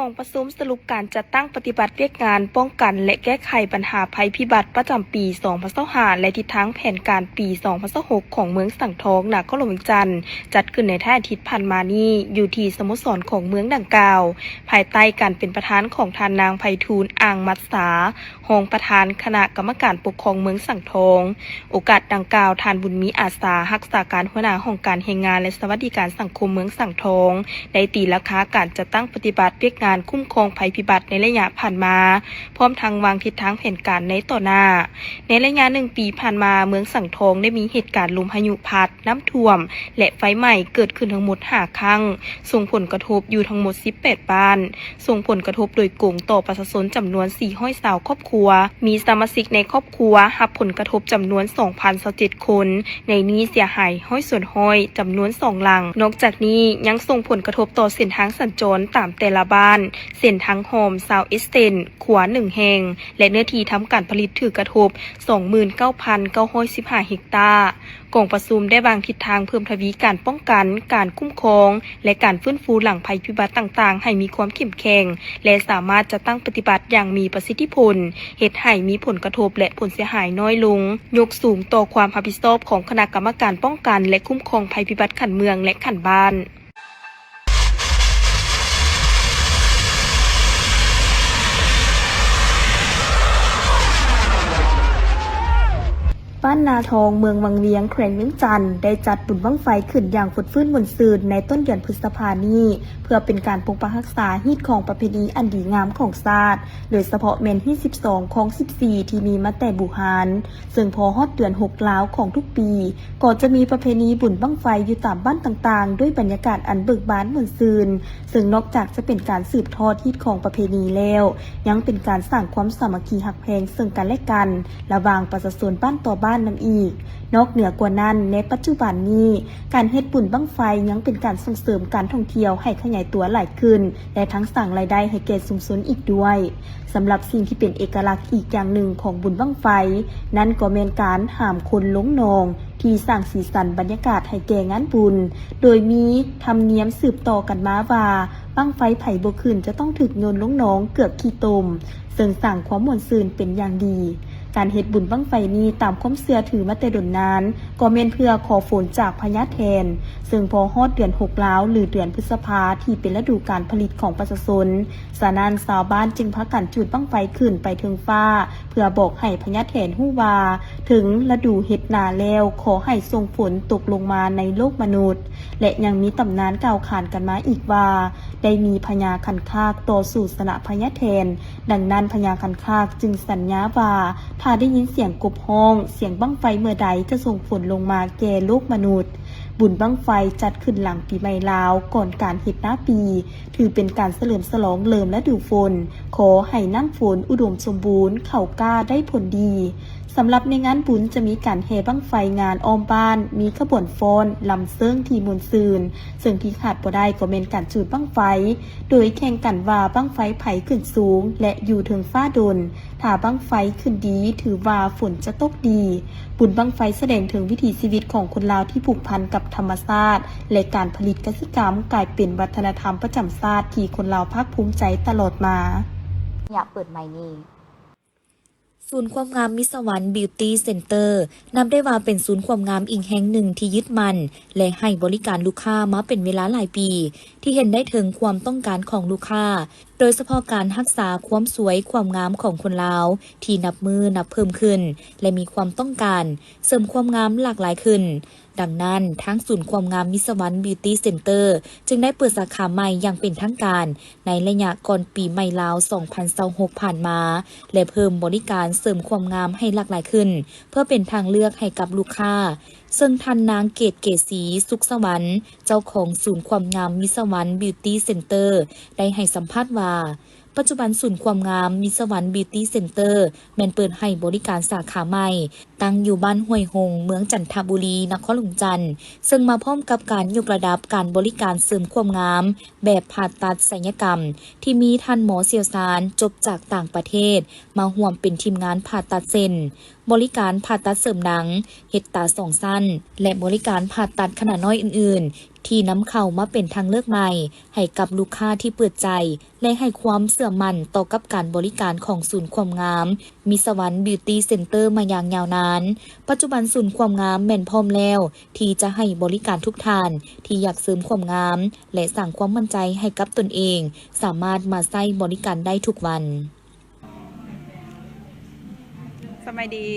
ກອງປະຊຸມສະຫຼຸບການຈັດຕັ້ງປະຕິບັດວຽກງານປ້ອງກັນ ແລະ ແກ້ໄຂບັນຫາໄພພິບັດປະຈຳປີສອງພັນຊາວຫ້າ ແລະ ທິດທາງແຜນການປີສອງພັນຊາວຫົກຂອງເມືອງສັງທອງ ນະຄອນຫຼວງວຽງຈັນ ຈັດຂຶ້ນໃນທ້າຍອາທິດຜ່ານມານີ້ ຢູ່ທີ່ສະໂມສອນຂອງເມືອງດັ່ງກ່າວ, ພາຍໃຕ້ການເປັນປະທານຂອງທ່ານນາງ ໄພທູນ ອ່າງມັດສາ ຮອງປະທານຄະນະກຳມະການປົກຄອງເມືອງສັງທອງ. ໂອກາດດັ່ງກ່າວ, ທ່ານ ບຸນມີ ອາສາ ຮັກສາການຫົວໜ້າຫ້ອງການແຮງງານ ແລະ ສະຫວັດດີການສັງຄົມເມືອງສັງທອງ ໄດ້ຕີລາຄາການຈັດຕັ້ງປະຕິບັດວຽກງານຄຸ້ມຄອງໄພພິບັດໃນໄລຍະຜ່ານມາ, ພ້ອມທັງວາງທິດທາງແຜນການໃນຕໍ່ໜ້າ. ໃນໄລຍະໜຶ່ງປີຜ່ານມາ, ເມືອງສັງທອງໄດ້ມີເຫດການລົມພາຍຸພັດ, ນ້ຳຖ້ວມ ແລະ ໄຟໄໝ້ເກີດຂຶ້ນທັງໝົດຫ້າຄັ້ງ, ສົ່ງຜົນກະທົບຢູ່ທັງໝົດສິບແປດບ້ານ. ສົ່ງຜົນກະທົບໂດຍກົງຕໍ່ປະຊາຊົນຈຳນວນສີ່ຮ້ອຍຊາວຄອບຄົວ, ມີສະມາຊິກໃນຄອບຄົວຮັບຜົນກະທົບຈຳນວນສອງພັນຊາວເຈັດຄົນ, ໃນນີ້ເສຍຫາຍຮ້ອຍສ່ວນຮ້ອຍຈຳນວນສອງຫຼັງ. ນອກຈາກນີ້ຍັງສົ່ງຜົນກະທົບຕໍ່ເສັ້ນທາງສັນຈອນຕາມແຕ່ລະບ້ານ, ເສັ້ນທາງຮ່ອມຊາວເອັດເສັ້ນ, ຂົວໜຶ່ງແຫ່ງ ແລະ ເນື້ອທີ່ທຳການຜະລິດຖືກກະທົບສອງໝື່ນເກົ້າພັນເກົ້າຮ້ອຍສິບຫ້າເຮັກຕາ. ກອງປະຊຸມໄດ້ວາງທິດທາງເພີ່ມທະວີການປ້ອງກັນ, ການຄຸ້ມຄອງ ແລະ ການຟື້ນຟູຫຼັງໄພພິບັດຕ່າງໆ ໃຫ້ມີຄວາມເຂັ້ມແຂງ ແລະ ສາມາດຈັດຕັ້ງປະຕິບັດຢ່າງມີປະສິດທິຜົນ, ເຮັດໃຫ້ມີຜົນກະທົບ ແລະ ຜົນເສຍຫາຍນ້ອຍລົງ, ຍົກສູງຕໍ່ຄວາມຮັບຜິດຊອບຂອງຄະນະກຳມະການປ້ອງກັນ ແລະ ຄຸ້ມຄອງໄພພິບັດຂັ້ນເມືອງ ແລະ ຂັ້ນບ້ານ. ບ້ານນາທອງ ເມືອງວັງວຽງ ແຂວງວຽງຈັນ ໄດ້ຈັດບຸນບັ້ງໄຟຂຶ້ນຢ່າງຟົດຟື້ນມ່ວນຊື່ນໃນຕົ້ນເດືອນພຶດສະພານີ້ ເພື່ອເປັນການປົກປັກຮັກສາຮີດຄອງປະເພນີອັນດີງາມຂອງຊາດ, ໂດຍສະເພາະແມ່ນຮີດສິບສອງ ຄອງສິບສີ່ ທີ່ມີມາແຕ່ບູຮານ, ເຊິ່ງພໍຮອດເດືອນຫົກລາວຂອງທຸກປີ ກໍຈະມີປະເພນີບຸນບັ້ງໄຟຢູ່ຕາມບ້ານຕ່າງໆ ດ້ວຍບັນຍາກາດອັນເບີກບານມ່ວນຊື່ນ. ເຊິ່ງນອກຈາກຈະເປັນການສືບທອດຮີດຄອງປະເພນີແລ້ວ, ຍັງເປັນການສ້າງຄວາມສາມັກຄີຮັກແພງເຊິ່ງກັນແລະກັນ ລະຫວ່າງປະຊາຊົນບ້ານຕໍ່ບ້ານນຳອີກ. ນອກເໜືອກວ່ານັ້ນ, ໃນປັດຈຸບັນນີ້, ການເຮັດບຸນບັ້ງໄຟຍັງເປັນການສົ່ງເສີມການທ່ອງທ່ຽວໃຫ້ຂະຫຍາຍຕົວຫຼາຍຂຶ້ນ ແລະ ທັງສ້າງລາຍໄດ້ໃຫ້ແກ່ຊຸມຊົນອີກດ້ວຍ. ສຳລັບສິ່ງທີ່ເປັນເອກະລັກອີກຢ່າງໜຶ່ງຂອງບຸນບັ້ງໄຟ, ນັ້ນກໍແມ່ນການຫາມຄົນລົງໜອງ ທີ່ສ້າງສີສັນບັນຍາກາດໃຫ້ແກ່ງານບຸນ, ໂດຍມີທຳນຽມສືບຕໍ່ກັນມາວ່າ ບັ້ງໄຟໃຜບໍ່ຂຶ້ນຈະຕ້ອງຖືກໂຍນລົງໜອງເກືອກຂີ້ຕົມ, ເຊິ່ງສ້າງຄວາມມ່ວນຊື່ນເປັນຢ່າງດີ. ການເຮັດບຸນບັ້ງໄຟນີ້, ຕາມຄວາມເຊື່ອຖືມາແຕ່ດົນນານ, ກໍແມ່ນເພື່ອຂໍຝົນຈາກພະຍາແຖນ, ເຊິ່ງພໍຮອດເດືອນຫົກລາວ ຫຼື ເດືອນພຶດສະພາ ທີ່ເປັນລະດູການຜະລິດຂອງປະຊາຊົນ, ສະນັ້ນ ຊາວບ້ານຈຶ່ງພາກັນຈູດບັ້ງໄຟຂຶ້ນໄປເທິງຟ້າ ເພື່ອບອກໃຫ້ພະຍາແຖນຮູ້ວ່າ ເຖິງລະດູເຮັດນາແລ້ວ, ຂໍໃຫ້ສົ່ງຝົນຕົກລົງມາໃນໂລກມະນຸດ. ແລະ ຍັງມີຕຳນານກ່າວຂານກັນມາອີກວ່າ ໄດ້ມີພະຍາຂັນຄາກຕໍ່ສູ້ຊະນະພະຍາແຖນ, ດັ່ງນັ້ນ ພະຍາຂັນຄາກຈຶ່ງສັນຍາວ່າ ຖ້າໄດ້ຍິນສຽງກົບຮ້ອງ, ສຽງບັ້ງໄຟເມື່ອໃດ ຈະສົ່ງຝົນລົງມາແກ່ໂລກມະນຸດ. ບຸນບັ້ງໄຟຈັດຂຶ້ນຫຼັງປີໃໝ່ລາວ, ກ່ອນການເຮັດນາປີ, ຖືເປັນການສະເຫຼີມສະຫຼອງເລີ່ມລະດູຝົນ, ຂໍໃຫ້ນ້ຳຝົນອຸດົມສົມບູນ, ເຂົ້າກ້າໄດ້ຜົນດີ. ສຳລັບໃນງານບຸນຈະມີການແຫ່ບັ້ງໄຟງານອ້ອມບ້ານ, ມີຂະບວນຟ້ອນ, ລຳເຊິ່ງທີ່ມ່ວນຊື່ນ, ເຊິ່ງທີ່ຂາດບໍ່ໄດ້ກໍແມ່ນການຈູດບັ້ງໄຟ, ໂດຍແຂ່ງກັນວ່າບັ້ງໄຟໃຜຂຶ້ນສູງ ແລະ ຢູ່ເທິງຟ້າດົນ. ຖ້າບັ້ງໄຟຂຶ້ນດີ ຖືວ່າຝົນຈະຕົກດີ. ບຸນບັ້ງໄຟສະແດງເຖິງວິຖີຊີວິດຂອງຄົນລາວທີ່ຜູກພັນກັບທຳມະຊາດ ແລະ ການຜະລິດກະສິກຳ, ກາຍເປັນວັດທະນະທຳປະຈຳຊາດທີ່ຄົນລາວພາກພູມໃຈຕະຫຼອດມາ. ຍາເປີດໃໝ່ນີ້ ສູນຄວາມງາມມິດສະຫວັນ Beauty Center ນັບໄດ້ວ່າເປັນສູນຄວາມງາມອີກແຫ່ງໜຶ່ງທີ່ຍຶດໝັ້ນ ແລະ ໃຫ້ບໍລິການລູກຄ້າມາເປັນເວລາຫຼາຍປີ, ທີ່ເຫັນໄດ້ເຖິງຄວາມຕ້ອງການຂອງລູກຄ້າ, ໂດຍສະເພາະການຮັກສາຄວາມສວຍຄວາມງາມຂອງຄົນລາວ ທີ່ນັບມື້ນັບເພີ່ມຂຶ້ນ ແລະ ມີຄວາມຕ້ອງການເສີມຄວາມງາມຫຼາກຫຼາຍຂຶ້ນ. ດັ່ງນັ້ນ, ທາງສູນຄວາມງາມມິດສະຫວັນ Beauty Center ຈຶ່ງໄດ້ເປີດສາຂາໃໝ່ຢ່າງເປັນທາງການ ໃນໄລຍະກ່ອນປີໃໝ່ລາວສອງພັນຊາວຫົກຜ່ານມາ ແລະ ເພີ່ມບໍລິການເສີມຄວາມງາມໃຫ້ຫຼາກຫຼາຍຂຶ້ນ ເພື່ອເປັນທາງເລືອກໃຫ້ກັບລູກຄ້າ, ເຊິ່ງທ່ານນາງ ເກດເກສີ ສຸກສະຫວັນ ເຈົ້າຂອງສູນຄວາມງາມມິດສະຫວັນ Beauty Center ໄດ້ໃຫ້ສຳພາດວ່າ ປັດຈຸບັນສູນຄວາມງາມມິດສະຫວັນ Beauty Center ແມ່ນເປີດໃຫ້ບໍລິການສາຂາໃໝ່ ຕັ້ງຢູ່ບ້ານຫ້ວຍຫົງ, ເມືອງຈັນທະບູລີ, ນະຄອນຫຼວງຈັນ, ເຊິ່ງມາພ້ອມກັບການຍົກລະດັບການບໍລິການເສີມຄວາມງາມແບບຜ່າຕັດສັນຍະກຳ ທີ່ມີທ່ານໝໍຊ່ຽວຊານຈົບຈາກຕ່າງປະເທດ ມາຮ່ວມເປັນທີມງານຜ່າຕັດເສັ້ນ, ບໍລິການຜ່າຕັດເສີມດັງ, ເຮັດຕາສອງຊັ້ນ ແລະ ບໍລິການຜ່າຕັດຂະໜາດນ້ອຍອື່ນໆ ທີ່ນຳເຂົ້າມາເປັນທາງເລືອກໃໝ່ໃຫ້ກັບລູກຄ້າທີ່ເປີດໃຈ ແລະ ໃຫ້ຄວາມເຊື່ອໝັ້ນຕໍ່ກັບການບໍລິການຂອງສູນຄວາມງາມມິດສະຫວັນ Beauty Center ມາຢ່າງຍາວນານ. ປັດຈຸບັນສູນຄວາມງາມແມ່ນພ້ອມແລ້ວທີ່ຈະໃຫ້ບໍລິການທຸກທ່ານທີ່ຢາກເສີມຄວາມງາມ ແລະ ສ້າງຄວາມໝັ້ນໃຈໃຫ້ກັບຕົນເອງ ສາມາດມາໃຊ້ບໍລິການໄດ້ທຸກວັນ. ສະບາຍດີ,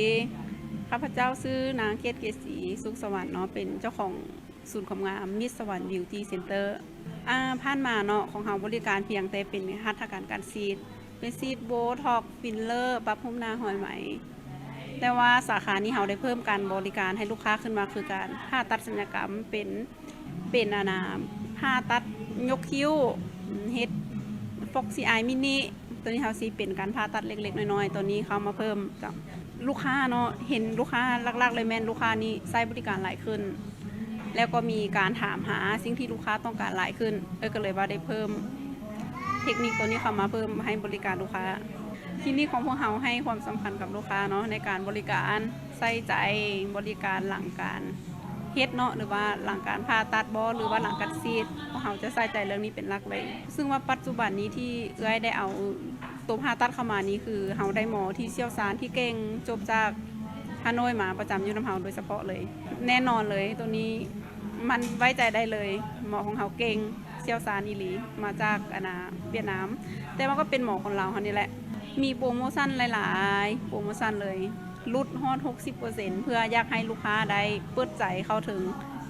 ຂ້າພະເຈົ້າຊື່ນາງ ເກດເກສີ ສຸກສະຫວັນເນາະ, ເປັນເຈົ້າຂອງສູນຄວາມງາມມິດສະຫວັນ Beauty Center. ອາ, ຜ່ານມາເນາະ ຂອງເຮົາບໍລິການພຽງແຕ່ເປັນຫັດຖະການການສີດ, ເປັນສີດໂບທັອກ, ຟິນເລີ, ປັບຮູບໜ້າ, ຮ້ອຍໄໝ. ແຕ່ວ່າສາຂານີ້ເຮົາໄດ້ເພີ່ມການບໍລິການໃຫ້ລູກຄ້າຂຶ້ນມາ ຄືການຜ່າຕັດສັນຍະກຳ ເປັນ ເປັນ ອັນນ່າ ຜ່າຕັດຍົກຄິ້ວ, ເຮັດ Foxy Eye Mini. ໂຕນີ້ເຮົາຊິເປັນການຜ່າຕັດເລັກໆນ້ອຍໆ, ໂຕນີ້ເຂົ້າມາເພີ່ມກັບລູກຄ້າເນາະ. ເຫັນລູກຄ້າ ຫຼັກໆເລີຍແມ່ນລູກຄ້ານີ້ໃຊ້ບໍລິການຫຼາຍຂຶ້ນ ແລ້ວກໍມີການຖາມຫາສິ່ງທີ່ລູກຄ້າຕ້ອງການຫຼາຍຂຶ້ນ, ເອີ ກໍເລີຍວ່າໄດ້ເພີ່ມເທັກນິກໂຕນີ້ເຂົ້າມາເພີ່ມໃຫ້ບໍລິການລູກຄ້າ. ຄລີນິກຂອງພວກເຮົາໃຫ້ຄວາມສຳຄັນກັບລູກຄ້າເນາະ ໃນການບໍລິການ, ໃສ່ໃຈບໍລິການຫຼັງການເຮັດເນາະ ຫຼືວ່າຫຼັງການຜ່າຕັດບໍ ຫຼືວ່າຫຼັງການສີດ, ພວກເຮົາຈະໃສ່ໃຈເລື່ອງນີ້ເປັນຫຼັກເລີຍ. ເຊິ່ງວ່າປັດຈຸບັນນີ້ທີ່ເອື້ອຍໄດ້ເອົາໂຕຜ່າຕັດເຂົ້າມານີ້ ຄືເຮົາໄດ້ໝໍທີ່ຊ່ຽວຊານທີ່ເກັ່ງ ຈົບຈາກຮ່າໂນ້ຍມາປະຈຳຢູ່ນຳເຮົາໂດຍສະເພາະເລີຍ. ແນ່ນອນເລີຍ ໂຕນີ້ມັນໄວ້ໃຈໄດ້ເລີຍ, ໝໍຂອງເຮົາເກັ່ງ ຊ່ຽວຊານອີ່ຫຼີ ມາຈາກ ອັນນ່າ ຫວຽດນາມ, ແຕ່ວ່າກໍເປັນໝໍຄົນລາວເຮົານີ້ແຫຼະ. ມີໂປຣໂມຊັນຫຼາຍໆໂປຣໂມຊັນເລີຍ, ຫຼຸດຮອດຫົກສິບເປີເຊັນ ເພື່ອຢາກໃຫ້ລູກຄ້າໄດ້ເປີດໃຈເຂົ້າເຖິງ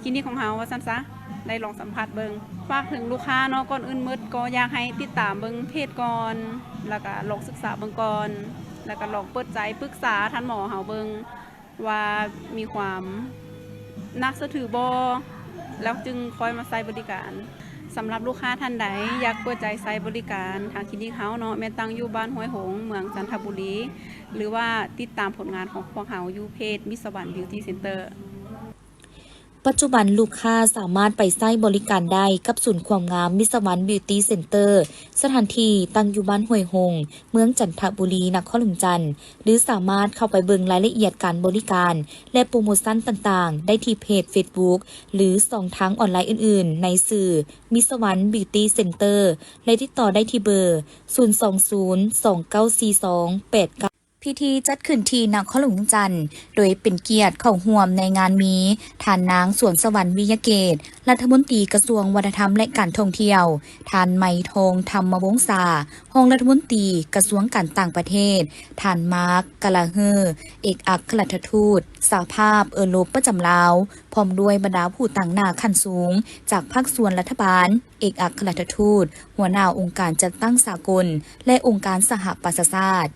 ຄລີນິກຂອງເຮົາວ່າຊັ້ນຊະ ໄດ້ລອງສຳຜັດເບິ່ງ. ຝາກເຖິງລູກຄ້າເນາະ ກ່ອນອື່ນໝົດກໍຢາກໃຫ້ຕິດຕາມເບິ່ງເພຈກ່ອນ ແລ້ວກະລອງສຶກສາເບິ່ງກ່ອນ ແລ້ວກະລອງເປີດໃຈປຶກສາທ່ານໝໍເຮົາເບິ່ງ ວ່າມີຄວາມໜ້າເຊື່ອຖືບໍ່ ແລ້ວຈຶ່ງຄ່ອຍມາໃຊ້ບໍລິການ. ສຳລັບລູກຄ້າທ່ານໃດຢາກເປີດໃຈໃຊ້ບໍລິການທາງຄລີນິກເຮົາເນາະ ແມ່ນຕັ້ງຢູ່ບ້ານຫ້ວຍຫົງ ເມືອງຈັນທະບູລີ ຫຼືວ່າຕິດຕາມຜົນງານຂອງພວກເຮົາຢູ່ເພຈມິດສະຫວັນບິວຕີເຊັນເຕີ. ປັດຈຸບັນລູກຄ້າສາມາດໄປໃຊ້ບໍລິການໄດ້ກັບສູນຄວາມງາມມິດສະຫວັນບິວຕີເຊັນເຕີ ສະຖານທີ່ຕັ້ງຢູ່ບ້ານຫ້ວຍຫົງ ເມືອງຈັນທະບູລີ ນະຄອນຫຼວງວຽງຈັນ ຫຼືສາມາດເຂົ້າໄປເບິ່ງລາຍລະອຽດການບໍລິການ ແລະ ໂປຣໂມຊັນຕ່າງໆ ໄດ້ທີ່ເພຈເຟສບຸກ ຫຼືຊ່ອງທາງອອນລາຍອື່ນໆ ໃນຊື່ ມິດສະຫວັນບິວຕີເຊັນເຕີ ແລະ ຕິດຕໍ່ໄດ້ທີ່ເບີ ສູນສອງສູນ ສອງເກົ້າສີ່ສອງ ແປດເກົ້າ. ພິທີຈັດຂຶ້ນທີ່ນະຄອນຫຼວງວຽງຈັນ ໂດຍເປັນກຽດເຂົ້າຮ່ວມໃນງານມີ ທ່ານນາງ ສວນສະຫວັນ ວິຍະເກດ ລັດຖະມົນຕີກະຊວງວັດທະນະທຳ ແລະ ການທ່ອງທ່ຽວ, ທ່ານ ໄມທອງ ທຳມະວົງສາ ຮອງລັດຖະມົນຕີກະຊວງການຕ່າງປະເທດ, ທ່ານ ມາກ ກາລາເຮີ ເອກອັກຄະລັດຖະທູດສະຫະພາບເອີຣົບປະຈຳລາວ, ພ້ອມດ້ວຍບັນດາຜູ້ຕາງໜ້າຂັ້ນສູງຈາກພາກສ່ວນລັດຖະບານ, ເອກອັກຄະລັດຖະທູດ, ຫົວໜ້າອົງການຈັດຕັ້ງສາກົນ ແລະ ອົງການສະຫະປະຊາຊາດ.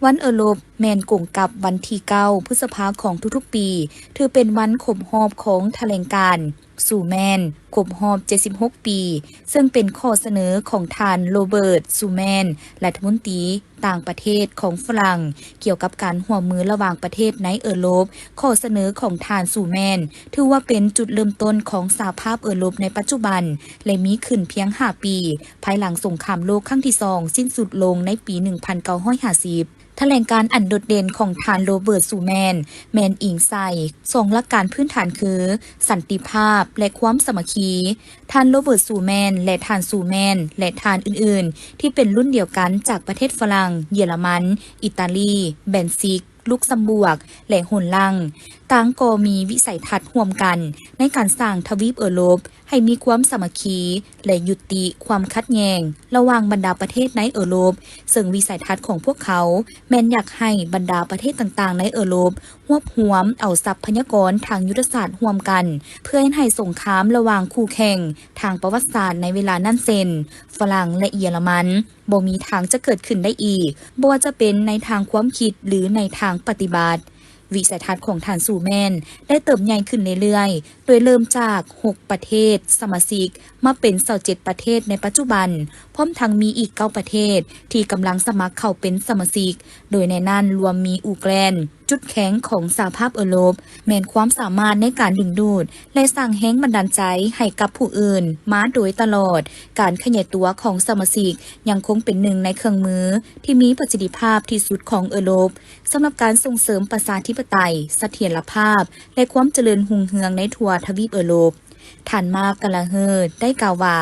ວັນເອີຣົບແມ່ນກົງກັບວັນທີເກົ້າ ພຶດສະພາຂອງທຸກໆປີ ຖືເປັນວັນຄົບຮອບຂອງຖະແຫຼງການ ຊູແມນ ຄົບຮອບເຈັດສິບຫົກປີ ເຊິ່ງເປັນຂໍ້ສະເໜີຂອງທ່ານ ໂຣເບີດ ຊູແມນ ລັດຖະມົນຕີຕ່າງປະເທດຂອງຝຣັ່ງ ກ່ຽວກັບການຮ່ວມມືລະຫວ່າງປະເທດໃນເອີຣົບ. ຂໍ້ສະເໜີຂອງທ່ານ ຊູແມນ ຖືວ່າເປັນຈຸດເລີ່ມຕົ້ນຂອງສະຫະພາບເອີຣົບໃນປັດຈຸບັນ ແລະ ມີຂຶ້ນພຽງຫ້າປີ ພາຍຫຼັງສົງຄາມໂລກຄັ້ງທີສອງສິ້ນສຸດລົງໃນປີໜຶ່ງພັນເກົ້າຮ້ອຍຫ້າສິບ. ຖະແຫຼງການອັນໂດດເດັ່ນຂອງທ່ານ ໂຣເບີດ ຊູແມນ ແມ່ນອີງໃສ່ສອງຫຼັກການພື້ນຖານຄື ສັນຕິພາບ ແລະ ຄວາມສາມັກຄີ. ທ່ານ ໂຣເບີດ ຊູແມນ ແລະ ທ່ານ ຊູແມນ ແລະ ທ່ານອື່ນໆ ທີ່ເປັນລຸ້ນດຽວກັນຈາກປະເທດຝຣັ່ງ, ເຢຍລະມັນ, ອີຕາລີ, ແບນຊິກ, ລຸກຊຳບວກ ແລະ ໂຮນລັງ ຕ່າງກໍມີວິໄສທັດຮ່ວມກັນໃນການສ້າງທະວີບເອີຣົບ ໃຫ້ມີຄວາມສາມັກຄີ ແລະ ຍຸຕິຄວາມຂັດແຍ່ງລະຫວ່າງບັນດາປະເທດໃນເອີຣົບ, ເຊິ່ງວິໄສທັດຂອງພວກເຂົາແມ່ນຢາກໃຫ້ບັນດາປະເທດຕ່າງໆໃນເອີຣົບຮວບຮວມເອົາຊັບພະຍາກອນທາງຍຸດທະສາດຮ່ວມກັນ ເພື່ອເຮັດໃຫ້ສົງຄາມລະຫວ່າງຄູ່ແຂ່ງທາງປະຫວັດສາດໃນເວລານັ້ນ ເຊັ່ນ ຝຣັ່ງ ແລະ ເຢຍລະມັນ ບໍ່ມີທາງຈະເກີດຂຶ້ນໄດ້ອີກ, ບໍ່ວ່າຈະເປັນໃນທາງຄວາມຄິດ ຫຼື ໃນທາງປະຕິບັດ. ວິໄສທັດຂອງທ່ານ ຊູແມນ ໄດ້ເຕີບໃຫຍ່ຂຶ້ນເລື້ອຍໆ ໂດຍເລີ່ມຈາກຫົກປະເທດສະມາຊິກ ມາເປັນຊາວເຈັດປະເທດໃນປັດຈຸບັນ, ພ້ອມທັງມີອີກເກົ້າປະເທດທີ່ກຳລັງສະໝັກເຂົ້າເປັນສະມາຊິກ, ໂດຍໃນນັ້ນລວມມີອູກແລນ. ຈຸດແຂງຂອງສະຫະພາບເອີຣົບ ແມ່ນຄວາມສາມາດໃນການດຶງດູດ ແລະ ສ້າງແຮງບັນດານໃຈໃຫ້ກັບຜູ້ອື່ນມາໂດຍຕະຫຼອດ. ການຂະຫຍາຍຕົວຂອງສະມາຊິກຍັງຄົງເປັນໜຶ່ງໃນເຄື່ອງມືທີ່ມີປະສິດທິພາບທີ່ສຸດຂອງເອີຣົບ ສຳລັບການສົ່ງເສີມປະຊາທິປະໄຕ, ສະຖຽນລະພາບ ແລະ ຄວາມຈະເລີນຮຸ່ງເຮືອງໃນທົ່ວທະວີບເອີຣົບ. ທ່ານ ມາກ ກາລາເຮີ ໄດ້ກ່າວວ່າ,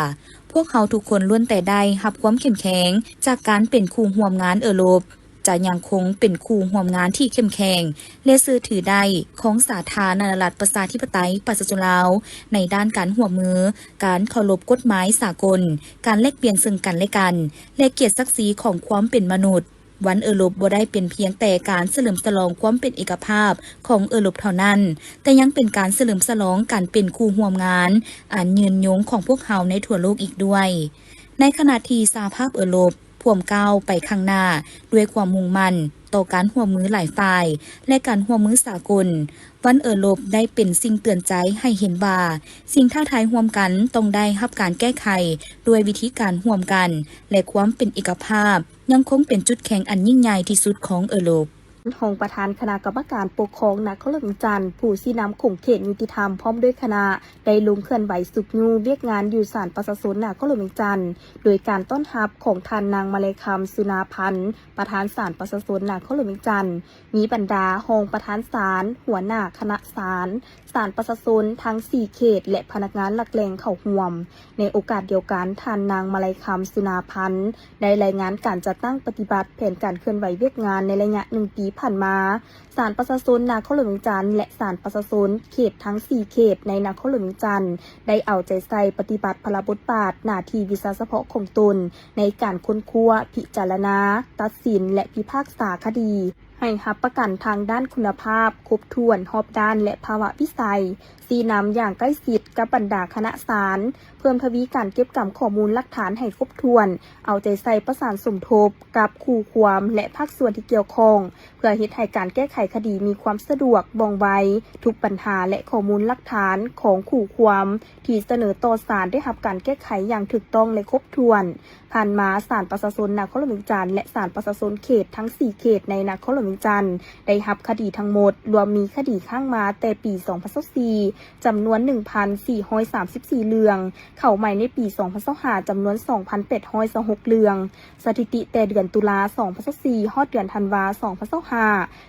ພວກເຮົາທຸກຄົນລ້ວນແຕ່ໄດ້ຮັບຄວາມເຂັ້ມແຂງຈາກການເປັນຄູ່ຮ່ວມງານເອີຣົບ, ຈະຍັງຄົງເປັນຄູ່ຮ່ວມງານທີ່ເຂັ້ມແຂງ ແລະ ເຊື່ອຖືໄດ້ຂອງສາທາລະນະລັດ ປະຊາທິປະໄຕ ປະຊາຊົນລາວ ໃນດ້ານການຮ່ວມມື, ການເຄົາລົບກົດໝາຍສາກົນ, ການແລກປ່ຽນເຊິ່ງກັນແລະກັນ ແລະ ກຽດສັກສີຂອງຄວາມເປັນມະນຸດ. ວັນເອີຣົບບໍ່ໄດ້ເປັນພຽງແຕ່ການສະເຫຼີມສະຫຼອງຄວາມເປັນເອກະພາບຂອງເອີຣົບເທົ່ານັ້ນ, ແຕ່ຍັງເປັນການສະເຫຼີມສະຫຼອງການເປັນຄູ່ຮ່ວມງານອັນຍືນຍົງຂອງພວກເຮົາໃນທົ່ວໂລກອີກດ້ວຍ. ໃນຂະນະທີ່ສະຫະພາບເອີຣົບພວມກ້າວໄປຂ້າງໜ້າດ້ວຍຄວາມມຸ່ງໝັ້ນຕໍ່ການຮ່ວມມືຫຼາຍຝ່າຍ ແລະ ການຮ່ວມມືສາກົນ, ວັນເອີຣົບໄດ້ເປັນສິ່ງເຕືອນໃຈໃຫ້ເຫັນວ່າ ສິ່ງທ້າທາຍຮ່ວມກັນຕ້ອງໄດ້ຮັບການແກ້ໄຂດ້ວຍວິທີການຮ່ວມກັນ ແລະ ຄວາມເປັນເອກະພາບ ຍັງຄົງເປັນຈຸດແຂງອັນຍິ່ງໃຫຍ່ທີ່ສຸດຂອງເອີຣົບ. ຮອງປະທານຄະນະກຳມະການປົກຄອງນະຄອນຫຼວງວຽງຈັນ, ຜູ້ຊີ້ນຳຂົງເຂດຍຸຕິທຳ ພ້ອມດ້ວຍຄະນະ ໄດ້ລົງເຄື່ອນໄຫວຊຸກຍູ້ວຽກງານຢູ່ສານປະຊາຊົນນະຄອນຫຼວງວຽງຈັນ ໂດຍການຕ້ອນຮັບຂອງທ່ານນາງ ມາໄລຄຳ ສຸນາພັນ ປະທານສານປະຊາຊົນນະຄອນຫຼວງວຽງຈັນ, ມີບັນດາຮອງປະທານສານ, ຫົວໜ້າຄະນະສານ, ສານປະຊາຊົນທັງສີ່ເຂດ ແລະ ພະນັກງານຫຼັກແຫຼ່ງເຂົ້າຮ່ວມ. ໃນໂອກາດດຽວກັນ, ທ່ານນາງ ມາໄລຄຳ ສຸນາພັນ ໄດ້ລາຍງານການຈັດຕັ້ງປະຕິບັດແຜນການເຄື່ອນໄຫວວຽກງານໃນໄລຍະໜຶ່ງປີຜ່ານມາ. ສານປະຊາຊົນນະຄອນຫຼວງວຽງຈັນ ແລະ ສານປະຊາຊົນເຂດທັງສີ່ເຂດໃນນະຄອນຫຼວງວຽງຈັນ ໄດ້ເອົາໃຈໃສ່ປະຕິບັດພາລະບົດບາດໜ້າທີ່ວິຊາສະເພາະຂອງຕົນ ໃນການຄົ້ນຄວ້າ, ພິຈາລະນາ, ຕັດສິນ ແລະ ພິພາກສາຄະດີ. ໃຫ້ຮັບປະກັນທາງດ້ານຄຸນນະພາບຄົບຖ້ວນ, ຮອບດ້ານ ແລະ ພາວະວິໄສ, ຊີ້ນຳຢ່າງໃກ້ຊິດກັບບັນດາຄະນະສານ, ເພີ່ມທະວີການເກັບກຳຂໍ້ມູນຫຼັກຖານໃຫ້ຄົບຖ້ວນ, ເອົາໃຈໃສ່ປະສານສົມທົບກັບຄູ່ຄວາມ ແລະ ພາກສ່ວນທີ່ກ່ຽວຂ້ອງ ເພື່ອເຮັດໃຫ້ການແກ້ໄຂຄະດີມີຄວາມສະດວກ, ວ່ອງໄວ, ທຸກບັນຫາ ແລະ ຂໍ້ມູນຫຼັກຖານຂອງຄູ່ຄວາມທີ່ສະເໜີຕໍ່ສານໄດ້ຮັບການແກ້ໄຂຢ່າງຖືກຕ້ອງ ແລະ ຄົບຖ້ວນ. ຜ່ານມາ, ສານປະຊາຊົນນະຄອນຫຼວງວຽງຈັນ ແລະ ສານປະຊາຊົນເຂດທັງສີ່ເຂດໃນນະຄອນຫຼວງວຽງຈັນ ໄດ້ຮັບຄະດີທັງໝົດ ລວມມີຄະດີຄ້າງມາແຕ່ປີສອງພັນຊາວສີ່ ຈຳນວນໜຶ່ງພັນສີ່ຮ້ອຍສາມສິບສີ່ເລື່ອງ, ເຂົ້າໃໝ່ໃນປີສອງພັນຊາວຫ້າ ຈຳນວນສອງພັນແປດຮ້ອຍຊາວຫົກເລື່ອງ. ສະຖິຕິແຕ່ເດືອນຕຸລາສອງພັນຊາວສີ່ ຮອດເດືອນທັນວາສອງພັນຊາວຫ້າ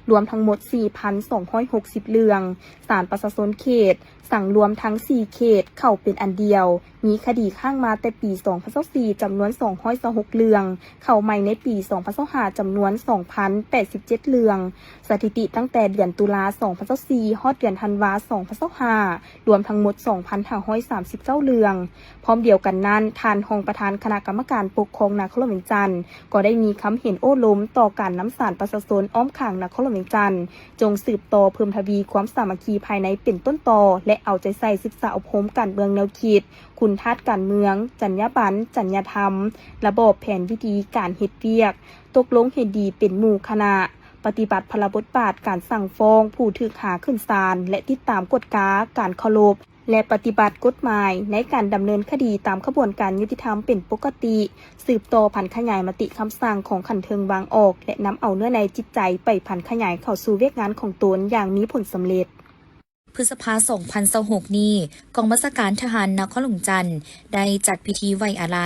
ລວມທັງໝົດສີ່ພັນສອງຮ້ອຍຫົກສິບເລື່ອງ. ສານປະຊາຊົນເຂດ ສັງລວມທັງສີ່ເຂດເຂົ້າເປັນອັນດຽວ, ມີຄະດີຄ້າງມາແຕ່ປີສອງພັນຊາວສີ່ ຈຳນວນສອງຮ້ອຍຊາວຫົກເລື່ອງ, ເຂົ້າໃໝ່ໃນປີສອງພັນຊາວຫ້າ ຈຳນວນສອງພັນແປດສິບເຈັດເລື່ອງ. ສະຖິຕິຕັ້ງແຕ່ເດືອນຕຸລາສອງພັນຊາວສີ່ ຮອດເດືອນທັນວາສອງພັນຊາວຫ້າ ລວມທັງໝົດສອງພັນຫ້າຮ້ອຍສາມສິບເກົ້າເລື່ອງ. ພ້ອມດຽວກັນນັ້ນ, ທ່ານຮອງປະທານຄະນະກຳມະການປົກຄອງນະຄອນຫຼວງວຽງຈັນ ກໍໄດ້ມີຄຳເຫັນໂອ້ລົມຕໍ່ການນຳສານປະຊາຊົນອ້ອມຂ້າງນະຄອນຫຼວງວຽງຈັນ ຈົ່ງສືບຕໍ່ເພີ່ມທະວີຄວາມສາມັກຄີພາຍໃນເປັນຕົ້ນຕໍ ແລະ ເອົາໃຈໃສ່ສຶກສາອົບຮົມການເມືອງແນວຄິດ, ຄຸນທາດການເມືອງ, ຈັນຍາບັນ, ຈັນຍາທຳ, ລະບອບແຜນວິທີການເຮັດວຽກ, ຕົກລົງເຫັນດີເປັນໝູ່ຄະນະ, ປະຕິບັດພາລະບົດບາດການສັ່ງຟ້ອງຜູ້ຖືກຫາຂຶ້ນສານ ແລະ ຕິດຕາມກວດກາການເຄົາລົບ ແລະ ປະຕິບັດກົດໝາຍໃນການດຳເນີນຄະດີຕາມຂະບວນການຍຸຕິທຳເປັນປົກກະຕິ, ສືບຕໍ່ຜັນຂະຫຍາຍມະຕິຄຳສັ່ງຂອງຂັ້ນເທິງວາງອອກ ແລະ ນຳເອົາເນື້ອໃນຈິດໃຈໄປຜັນຂະຫຍາຍເຂົ້າສູ່ວຽກງານຂອງຕົນຢ່າງມີຜົນສຳເລັດ. ພຶດສະພາ ສອງພັນຊາວຫົກນີ້, ກອງບັນຊາການທະຫານນະຄອນຫຼວງຈັນ ໄດ້ຈັດພິທີໄວ້ອາໄລ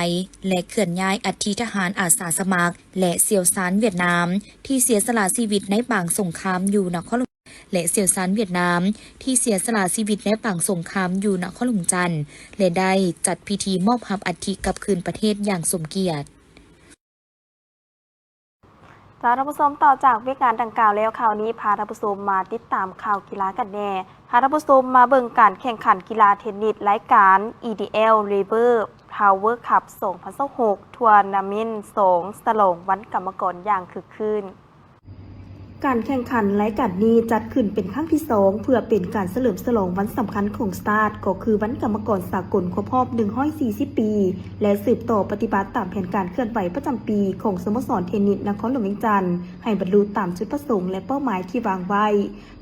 ແລະ ເຄື່ອນຍ້າຍອັດຖິທະຫານອາສາສະໝັກ ແລະ ຊ່ຽວຊານຫວຽດນາມ ທີ່ເສຍສະຫຼະຊີວິດໃນປາງສົງຄາມຢູ່ນະຄອນຫຼວງ ແລະ ຊ່ຽວຊານຫວຽດນາມ ທີ່ເສຍສະຫຼະຊີວິດໃນປາງສົງຄາມຢູ່ນະຄອນຫຼວງຈັນ ແລະ ໄດ້ຈັດພິທີມອບຮັບອັດຖິກັບຄືນປະເທດຢ່າງສົມກຽດ. ເຈົ້າ ທ່ານຜູ້ຊົມ, ຕໍ່ຈາກວຽກງານດັ່ງກ່າວແລ້ວ, ຄາວນີ້ພາທ່ານຜູ້ຊົມມາຕິດຕາມຂ່າວກິລາກັນແດ່. ພາທ່ານຜູ້ຊົມມາເບິ່ງການແຂ່ງຂັນກິລາເທນນິດລາຍການ EDL Labour Power Cup ສອງພັນຊາວຫົກ Tournament ສອງ ສະຫຼອງວັນກຳມະກອນຢ່າງຄຶກຄື້ນ. ການແຂ່ງຂັນລາຍການນີ້ຈັດຂຶ້ນເປັນຄັ້ງທີສອງ ເພື່ອເປັນການສະເຫຼີມສະຫຼອງວັນສຳຄັນຂອງຊາດ, ກໍຄືວັນກຳມະກອນສາກົນຄົບຮອບໜຶ່ງຮ້ອຍສີ່ສິບປີ ແລະ ສືບຕໍ່ປະຕິບັດຕາມແຜນການເຄື່ອນໄຫວປະຈຳປີຂອງສະໂມສອນເທນນິດນະຄອນຫຼວງວຽງຈັນ ໃຫ້ບັນລຸຕາມຈຸດປະສົງ ແລະ ເປົ້າໝາຍທີ່ວາງໄວ້,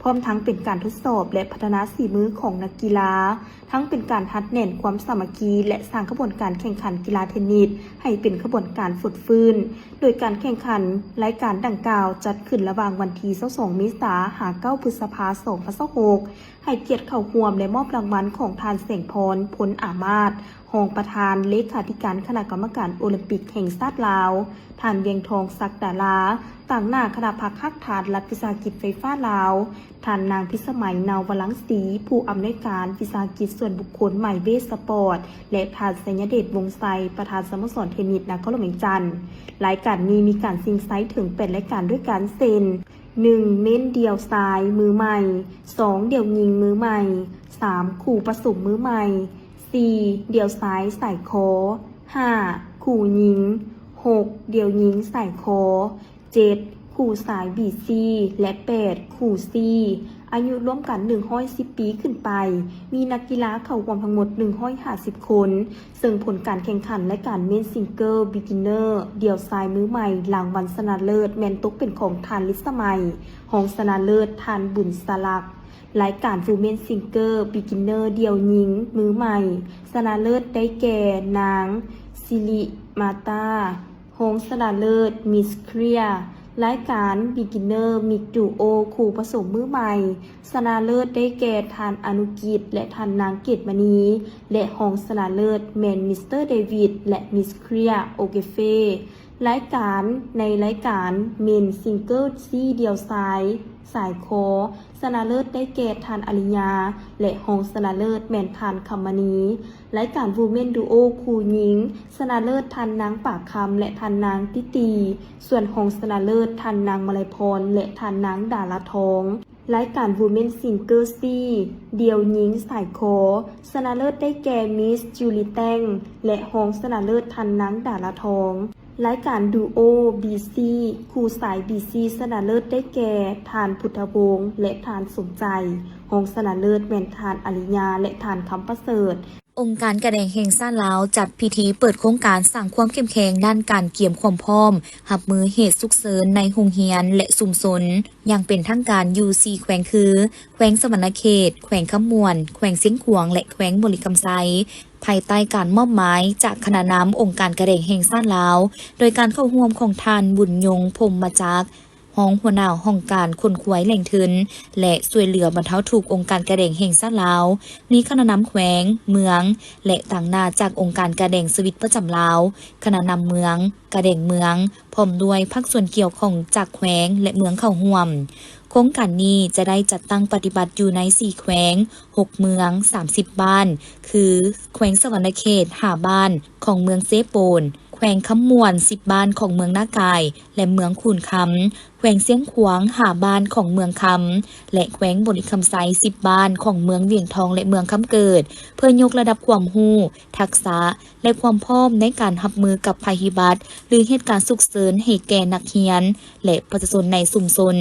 ພ້ອມທັງເປັນການທົດສອບ ແລະ ພັດທະນາສີມືຂອງນັກກິລາ, ທັງເປັນການຮັດແໜ້ນຄວາມສາມັກຄີ ແລະ ສ້າງຂະບວນການແຂ່ງຂັນກິລາເທນນິດໃຫ້ເປັນຂະບວນການຟົດຟື້ນ. ໂດຍການແຂ່ງຂັນລາຍການດັ່ງກ່າວຈັດຂຶ້ນລະຫວ່າງວັນທີຊາວສອງ ເມສາ ຫາ ເກົ້າ ພຶດສະພາ ສອງພັນຊາວຫົກ. ໃຫ້ກຽດເຂົ້າຮ່ວມ ແລະ ມອບລາງວັນຂອງທ່ານ ແສງພອນ ພົນອາມາດ ຮອງປະທານເລຂາທິການຄະນະກຳມະການໂອລິມປິກແຫ່ງຊາດລາວ, ທ່ານ ວຽງທອງ ສັກດາລາ ຕາງໜ້າຄະນະພັກຮາກຖານລັດວິສາຫະກິດໄຟຟ້າລາວ, ທ່ານນາງ ພິສະໄໝ ນາວວະລັງສີ ຜູ້ອຳນວຍການວິສາຫະກິດສ່ວນບຸກຄົນ ໄມເວສະປອດ ແລະ ທ່ານ ໄຊຍະເດດ ວົງໄຊ ປະທານສະໂມສອນເທນນິດນະຄອນຫຼວງວຽງຈັນ. ລາຍການນີ້ມີການຊິງໄຊເຖິງແປດລາຍການດ້ວຍກັນ ເຊັ່ນ ໜຶ່ງ ເມັ້ນດ່ຽວຊາຍມືໃໝ່, ສອງ ດ່ຽວຍິງມືໃໝ່, ສາມ ຄູ່ປະສົມມືໃໝ່, ສີ່ ດ່ຽວຊາຍສາຍຄໍ, ຫ້າ ຄູ່ຍິງ, ຫົກ ດ່ຽວຍິງສາຍຄໍ, ເຈັດ ຄູ່ຊາຍບີຊີ ແລະ ແປດ ຄູ່ຊີ ອາຍຸລວມກັນໜຶ່ງຮ້ອຍສິບປີຂຶ້ນໄປ, ມີນັກກິລາເຂົ້າຮ່ວມທັງໝົດໜຶ່ງຮ້ອຍຫ້າສິບຄົນ, ເຊິ່ງຜົນການແຂ່ງຂັນລາຍການເມັ້ນຊິງເກີລບີກິນເນີດ່ຽວຊາຍມືໃໝ່ ລາງວັນຊະນະເລີດແມ່ນຕົກເປັນຂອງທ່ານ ລິດສະໄໝ, ຮອງຊະນະເລີດທ່ານ ບຸນສະຫຼັກ. ລາຍການ Women Single Beginner ດ່ຽວຍິງມືໃໝ່ ຊະນະເລີດໄດ້ແກ່ ນາງ ສິລິມາຕາ, ຮອງຊະນະເລີດ Miss Clear. ລາຍການ Beginner Mixed Duo ຄູ່ປະສົມມືໃໝ່ ຊະນະເລີດໄດ້ແກ່ ທ່ານ ອະນຸກິດ ແລະ ທ່ານນາງ ເກດມະນີ ແລະ ຮອງຊະນະເລີດແມ່ນ Mister David ແລະ Miss Clear O'Keefe. ລາຍການ ໃນລາຍການ Men's Single C ດ່ຽວຊາຍ ສາຍຄໍ ຊະນະເລີດໄດ້ແກ່ ທ່ານ ອາລິຍາ ແລະ ຮອງຊະນະເລີດແມ່ນ ທ່ານ ຄຳມະນີ. ລາຍການ Women Duo ຄູ່ຍິງ ຊະນະເລີດ ທ່ານນາງ ປາກຄຳ ແລະ ທ່ານນາງ ຕິຕີ, ສ່ວນຮອງຊະນະເລີດ ທ່ານນາງ ມະໄລພອນ ແລະ ທ່ານນາງ ດາລາທອງ. ລາຍການ Women Singer Series ດຽວຍິງສາຍຄໍ ຊະນະເລີດໄດ້ແກ່ Miss Julie Tang ແລະ ຮອງຊະນະເລີດ ທ່ານນາງ ດາລາທອງ. ລາຍການ Duo BC ຄູ່ສາຍ BC ຊະນະເລີດໄດ້ແກ່ ທ່ານ ພຸດທະວົງ ແລະ ທ່ານ ສົມໃຈ, ຮອງຊະນະເລີດແມ່ນ ທ່ານ ອາລິຍາ ແລະ ທ່ານ ຄຳປະເສີດ. ອົງການການແດງແຫ່ງຊາດລາວ ຈັດພິທີເປີດໂຄງການສ້າງຄວາມເຂັ້ມແຂງດ້ານການກຽມຄວາມພ້ອມຮັບມືເຫດສຸກເສີນໃນໂຮງຮຽນ ແລະ ຊຸມຊົນ ຢ່າງເປັນທາງການຢູ່ສີ່ແຂວງຄື ແຂວງສະຫວັນນະເຂດ, ແຂວງຄຳມ່ວນ, ແຂວງຊຽງຂວາງ ແລະ ແຂວງບໍລິຄຳໄຊ, ພາຍໃຕ້ການມອບໝາຍຈາກຄະນະນຳອົງການການແດງແຫ່ງຊາດລາວ, ໂດຍການເຂົ້າຮ່ວມຂອງທ່ານ ບຸນຍົງ ພົມມະຈັກ, ຮອງຫົວໜ້າຫ້ອງການຂົນຂວາຍແຫຼ່ງທຶນ ແລະ ຊ່ວຍເຫຼືອບັນເທົາທຸກ ອົງການການແດງແຫ່ງຊາດລາວ, ມີຄະນະນຳແຂວງ, ເມືອງ ແລະ ຕາງໜ້າຈາກອົງການການແດງສະວິດປະຈຳລາວ, ຄະນະນຳເມືອງ, ການແດງເມືອງ, ພ້ອມດ້ວຍພາກສ່ວນກ່ຽວຂ້ອງຈາກແຂວງ ແລະ ເມືອງເຂົ້າຮ່ວມ. ໂຄງການນີ້ຈະໄດ້ຈັດຕັ້ງປະຕິບັດຢູ່ໃນສີ່ແຂວງ, ຫົກເມືອງ, ສາມສິບບ້ານ ຄື ແຂວງສະຫວັນນະເຂດ ຫ້າບ້ານຂອງເມືອງເຊໂປນ, ແຂວງຄຳມ່ວນ ສິບບ້ານຂອງເມືອງນາກາຍ ແລະ ເມືອງຄູນຄຳ, ແຂວງຊຽງຂວາງ ຫ້າບ້ານຂອງເມືອງຄຳ ແລະ ແຂວງບໍລິຄຳໄຊ ສິບບ້ານຂອງເມືອງວຽງທອງ ແລະ ເມືອງຄຳເກີດ ເພື່ອຍົກລະດັບຄວາມຮູ້, ທັກສະ ແລະ ຄວາມພ້ອມໃນການຮັບມືກັບໄພພິບັດ ຫຼື ເຫດການສຸກເສີນໃຫ້ແກ່ນັກຮຽນ ແລະ ປະຊາຊົນໃນຊຸມຊົນ.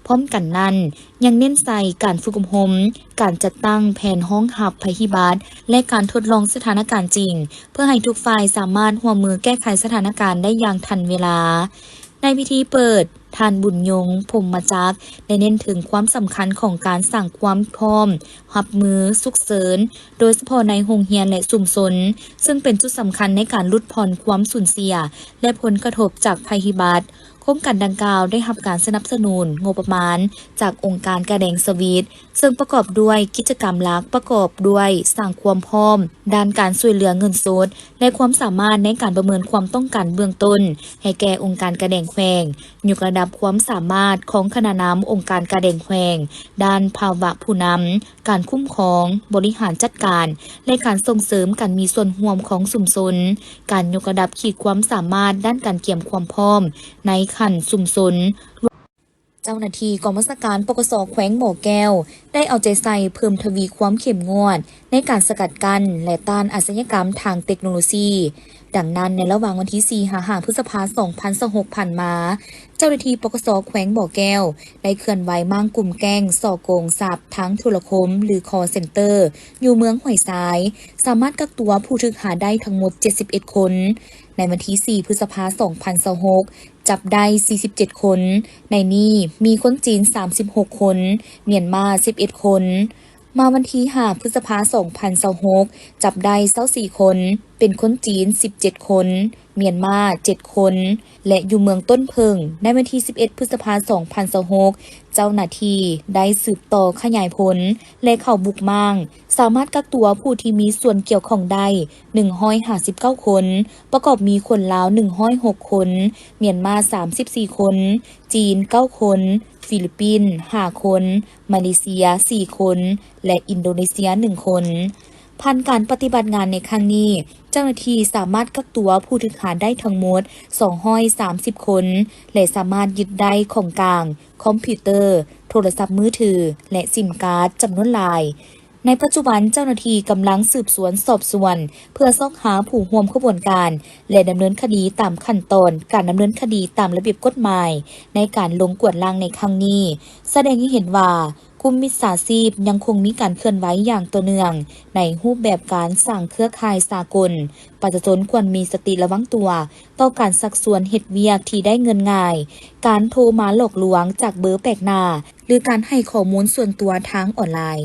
ພ້ອມກັນນັ້ນ, ຍັງເນັ້ນໃສ່ການຝຶກອົບຮົມ, ການຈັດຕັ້ງແຜນຮອງຮັບໄພພິບັດ ແລະ ການທົດລອງສະຖານະການຈິງ ເພື່ອໃຫ້ທຸກຝ່າຍສາມາດຮ່ວມມືແກ້ໄຂສະຖານະການໄດ້ຢ່າງທັນເວລາ. ໃນພິທີເປີດ, ທ່ານ ບຸນຍົງ ພົມມະຈັກ ໄດ້ເນັ້ນເຖິງຄວາມສຳຄັນຂອງການສ້າງຄວາມພ້ອມຮັບມືສຸກເສີນ, ໂດຍສະເພາະໃນໂຮງຮຽນ ແລະ ຊຸມຊົນ, ເຊິ່ງເປັນຈຸດສຳຄັນໃນການຫຼຸດຜ່ອນຄວາມສູນເສຍ ແລະ ຜົນກະທົບຈາກໄພພິບັດ. ໂຄງການດັ່ງກ່າວໄດ້ຮັບການສະໜັບສະໜູນງົບປະມານຈາກອົງການການແດງສະວິດ, ເຊິ່ງປະກອບດ້ວຍກິດຈະກຳຫຼັກປະກອບດ້ວຍສ້າງຄວາມພ້ອມດ້ານການຊ່ວຍເຫຼືອເງິນສົດ ແລະ ຄວາມສາມາດໃນການປະເມີນຄວາມຕ້ອງການເບື້ອງຕົ້ນໃຫ້ແກ່ອົງການການແດງແຂວງ, ຍົກລະດັບຄວາມສາມາດຂອງຄະນະນຳອົງການການແດງແຂວງ ດ້ານພາວະຜູ້ນຳ, ການຄຸ້ມຄອງ, ບໍລິຫານຈັດການ ແລະ ການສົ່ງເສີມການມີສ່ວນຮ່ວມຂອງຊຸມຊົນ, ການຍົກລະດັບຂີດຄວາມສາມາດດ້ານການກຽມຄວາມພ້ອມໃນຂັ້ນຊຸມຊົນ. ເຈົ້າໜ້າທີ່ກອງບັນຊາການ ປກສ ແຂວງບໍ່ແກ້ວ ໄດ້ເອົາໃຈໃສ່ເພີ່ມທະວີຄວາມເຂັ້ມງວດໃນການສະກັດກັ້ນ ແລະ ຕ້ານອາຊະຍາກຳທາງເຕັກໂນໂລຊີ. ດັ່ງນັ້ນ, ໃນລະຫວ່າງວັນທີສີ່ຫາຫ້າ ພຶດສະພາ ສອງພັນຊາວຫົກ ຜ່ານມາ, ເຈົ້າໜ້າທີ່ ປກສ ແຂວງບໍ່ແກ້ວ ໄດ້ເຄື່ອນໄຫວມ້າງກຸ່ມແກ້ງສໍ້ໂກງຊັບທາງໂທລະຄົມ ຫຼື ຄອລເຊັນເຕີ ຢູ່ເມືອງຫ້ວຍຊາຍ, ສາມາດກັກຕົວຜູ້ຖືກຫາໄດ້ທັງໝົດ ເຈັດສິບເອັດຄົນ. ໃນວັນທີສີ່ ພຶດສະພາ ສອງພັນຊາວຫົກ ຈັບໄດ້ ສີ່ສິບເຈັດຄົນ, ໃນນີ້ມີຄົນຈີນ ສາມສິບຫົກຄົນ, ມຽນມາ ສິບເອັດຄົນ. ມາວັນທີຫ້າ ພຶດສະພາ ສອງພັນຊາວຫົກ ຈັບໄດ້ ຊາວສີ່ຄົນ, ເປັນຄົນຈີນ ສິບເຈັດຄົນ, ມຽນມາ ເຈັດຄົນ ແລະ ຢູ່ເມືອງຕົ້ນເຜິ້ງ. ໃນວັນທີສິບເອັດ ພຶດສະພາ ສອງພັນຊາວຫົກ ເຈົ້າໜ້າທີ່ໄດ້ສືບຕໍ່ຂະຫຍາຍຜົນ ແລະ ເຂົ້າບຸກມ້າງ, ສາມາດກັກຕົວຜູ້ທີ່ມີສ່ວນກ່ຽວຂ້ອງໄດ້ ໜຶ່ງຮ້ອຍຫ້າສິບເກົ້າຄົນ, ປະກອບມີຄົນລາວ ໜຶ່ງຮ້ອຍຫົກຄົນ, ມຽນມາ ສາມສິບສີ່ຄົນ, ຈີນ ເກົ້າຄົນ, ຟີລິບປິນ ຫ້າຄົນ, ມາເລເຊຍ ສີ່ຄົນ ແລະ ອິນໂດເນເຊຍ ໜຶ່ງຄົນ. ຜ່ານການປະຕິບັດງານໃນຄັ້ງນີ້, ເຈົ້າໜ້າທີ່ສາມາດກັກຕົວຜູ້ຖືກຫາໄດ້ທັງໝົດ ສອງຮ້ອຍສາມສິບຄົນ ແລະ ສາມາດຍຶດໄດ້ຂອງກາງ, ຄອມພິວເຕີ, ໂທລະສັບມືຖື ແລະ ຊິມກາດ ຈຳນວນຫຼາຍ. ໃນປັດຈຸບັນ, ເຈົ້າໜ້າທີ່ກຳລັງສືບສວນສອບສວນ ເພື່ອຊອກຫາຜູ້ຮ່ວມຂະບວນການ ແລະ ດຳເນີນຄະດີຕາມຂັ້ນຕອນການດຳເນີນຄະດີຕາມລະບຽບກົດໝາຍ ໃນການລົງກວດລ້າງໃນຄັ້ງນີ້ ສະແດງໃຫ້ເຫັນວ່າ ກຸ່ມມິດສາຊີບຍັງຄົງມີການເຄື່ອນໄຫວຢ່າງຕໍ່ເນື່ອງ ໃນຮູບແບບການສ້າງເຄືອຂ່າຍສາກົນ. ປະຊາຊົນຄວນມີສະຕິລະວັງຕົວຕໍ່ການຊັກຊວນເຮັດວຽກທີ່ໄດ້ເງິນງ່າຍ, ການໂທມາຫຼອກລວງຈາກເບີແປກໜ້າ ຫຼື ການໃຫ້ຂໍ້ມູນສ່ວນຕົວທາງອອນລາຍ.